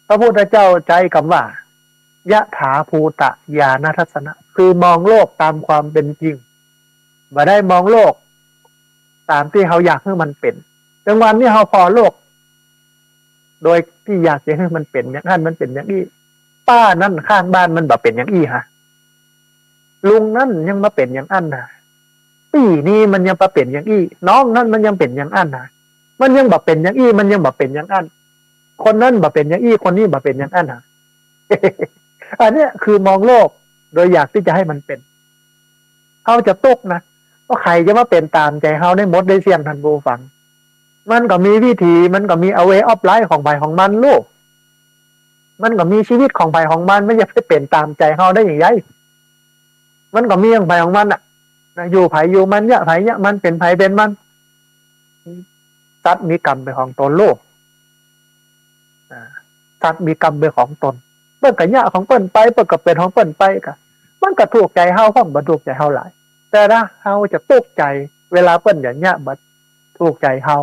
พระพุทธเจ้าใจ๊กำว่า ยถาภูตญาณทัสสนะ คือมองโลกต๋ามความเป๋นจริง บ่ได้มองโลกต๋ามตี้เฮาอยากหื้อมันเป๋น บางวันนี่เฮาผ่อโลก โดยตี้อยากจะหื้อมันเป๋นอย่างอั้น มันเป๋นอย่างอี้ ป้านั้นข้างบ้านมันบ่เป๋นอย่างอี้หา ลุงนั้นยังบ่เป๋นอย่างอั้นหา ปี้นี้มันยังบ่เป๋นอย่างอี้ น้องนั้นมันยังเป๋นอย่างอั้นหา มันยังบ่เป๋นอย่างอี้ มันยังบ่เป๋นอย่างอั้น คนนั้นบ่เป๋นอย่างอี้ คนนี้บ่เป๋นอย่างอั้นหา อันเนี้ยคือมองโลกโดยอยากตี้จะหื้อมันเป๋น เฮาจะตุ๊กข์นะ เพราะใผจะมาเป๋นต๋ามใจ๋เฮาได้หมดได้เสี้ยง ต้านผู้ฟัง มันก็มีวิธี มันก็มี a way of life ของใผของมันลูก มันก็มีชีวิตของใผของมัน มันจะไปเป๋นต๋ามใจ๋เฮาได้อย่างใด มันก็มีของใผของมันน่ะ นะ อยู่ใผอยู่มัน เยียะใผเยียะมัน เป๋นใผเป๋นมัน สัตว์มีกรรมเป๋นของต๋นโลก อ่า สัตว์มีกรรมเป๋นของต๋น เปิ้นก็เยียะของเปิ้นไป เปิ้นก็เป๋นของเปิ้นไป ก็ มันก็ถูกใจ๋เฮาพ่อง บ่ถูกใจ๋เฮาหลาย แต่ถ้าเฮาจะตุ๊กใจ๋ เวลาเปิ้นเยียะบ่ถูกใจ๋เฮา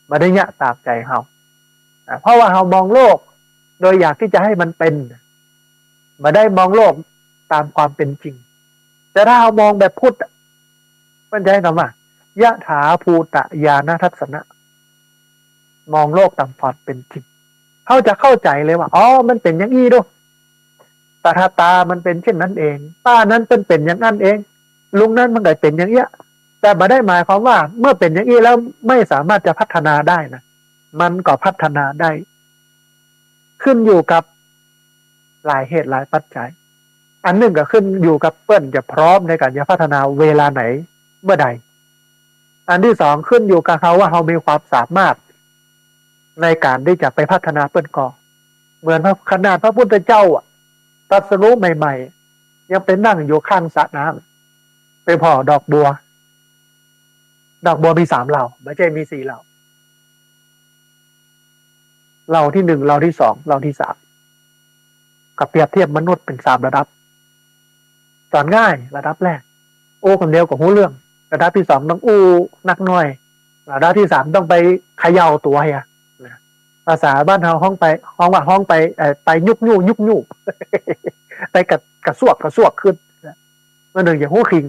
บ่ได้เยียะต๋ามใจ๋เฮา อ่า เพราะว่าเฮามองโลก โดยอยากตี้จะหื้อมันเป๋น บ่ได้มองโลกต๋ามความเป๋นจริง แต่ถ้าเฮามองแบบพุทธอะ มันจะใจ๊กำว่า ยถาภูตญาณทัสสนะ มองโลกต๋ามความเป๋นจริง เฮาจะเข้าใจ๋เลยว่า อ๋อ มันเป๋นอย่างอี้ดู ตถาตามันเป๋นเช่นนั้นเอง ป้านั้นเปิ้นเป๋นอย่างนั้นเอง ลุงนั้นมันก็เป๋นอย่างเอี้ย แต่บ่ได้หมายความว่าเมื่อเป๋นอย่างอี้แล้วไม่สามารถจะพัฒนาได้นะ มันก็พัฒนาได้ ขึ้นอยู่กับหลายเหตุหลายปัจจัย อันนึ่งก็ขึ้นอยู่กับเปิ้นจะพร้อมในก๋านจะพัฒนาเวลาไหน เมื่อใด อันตี้สองขึ้นอยู่กับเฮาว่าเฮามีความสามารถในก๋านตี้จะไปพัฒนาเปิ้นก่อ เหมือนพระ ขนาดพระพุทธเจ้าอะ ตรัสรู้ใหม่ๆ ยังไปนั่งอยู่ข้างสระน้ำ ไปผ่อดอกบัว ดอกบัวมีสามเหล่า บ่ใจ้มีสี่เหล่า เหล่าตี้หนึ่ง เหล่าตี้สอง เหล่าตี้สาม ก็เปรียบเทียบมนุษย์เป๋นสามระดับ สอนง่ายระดับแรก อู้กำเดียวก็ฮู้เรื่อง ระดับตี้สองต้องอู้นักหน่อย ระดับตี้สามต้องไปเขย่าตั๋วเหีย นะ ภาษาบ้านเฮาฮ้องไป ฮ้องว่าฮ้องไป เอ่อ ไปยุกยู้ ยุกยู้ ไปกระ กระซวก กระซวกขึ้น นะ มันนึ่งจะฮู้คิง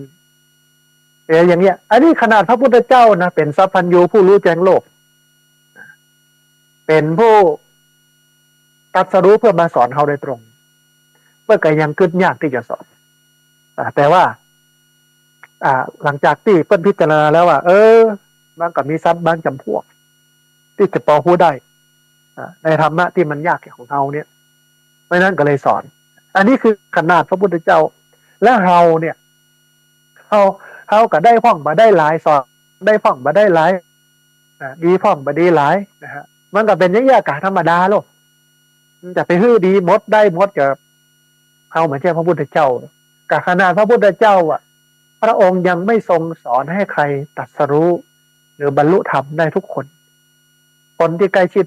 เออ อย่างเนี้ย อันนี้ขนาดพระพุทธเจ้านะ เป๋นสัพพัญญูผู้รู้แจ้งโลก เป๋นผู้ตรัสรู้เพื่อมาสอนเฮาโดยตรง เปิ้นก็ยังกึ๊ดยากตี้จะสอน อ่า แต่ว่า อ่า หลังจากตี้เปิ้นพิจารณาแล้วว่า เออ มันก็มีสัตว์บางจ๋ำพวก ตี้จะปอฮู้ได้ อ่า ในธรรมะตี้มันยากของเฮาเนี่ย เพราะฉะนั้นก็เลยสอน อันนี้คือขนาดพระพุทธเจ้า และเฮาเนี่ย เฮา เฮาก็ได้พ่องบ่ได้หลาย สอนได้พ่องบ่ได้หลาย อ่า ดีพ่องบ่ดีหลายนะฮะ มันก็เป๋นอย่างเอี้ยก๋าธรรมดาโลก มันจะไปหื้อดีหมดได้หมด ก็เฮาบ่ใจ้พระพุทธเจ้า ก๋าขนาดพระพุทธเจ้าอะ พระองค์ยังไม่ทรงสอนให้ใครตรัสรู้ หรือบรรลุธรรมได้ทุกคน คนตี้ใก้ชิด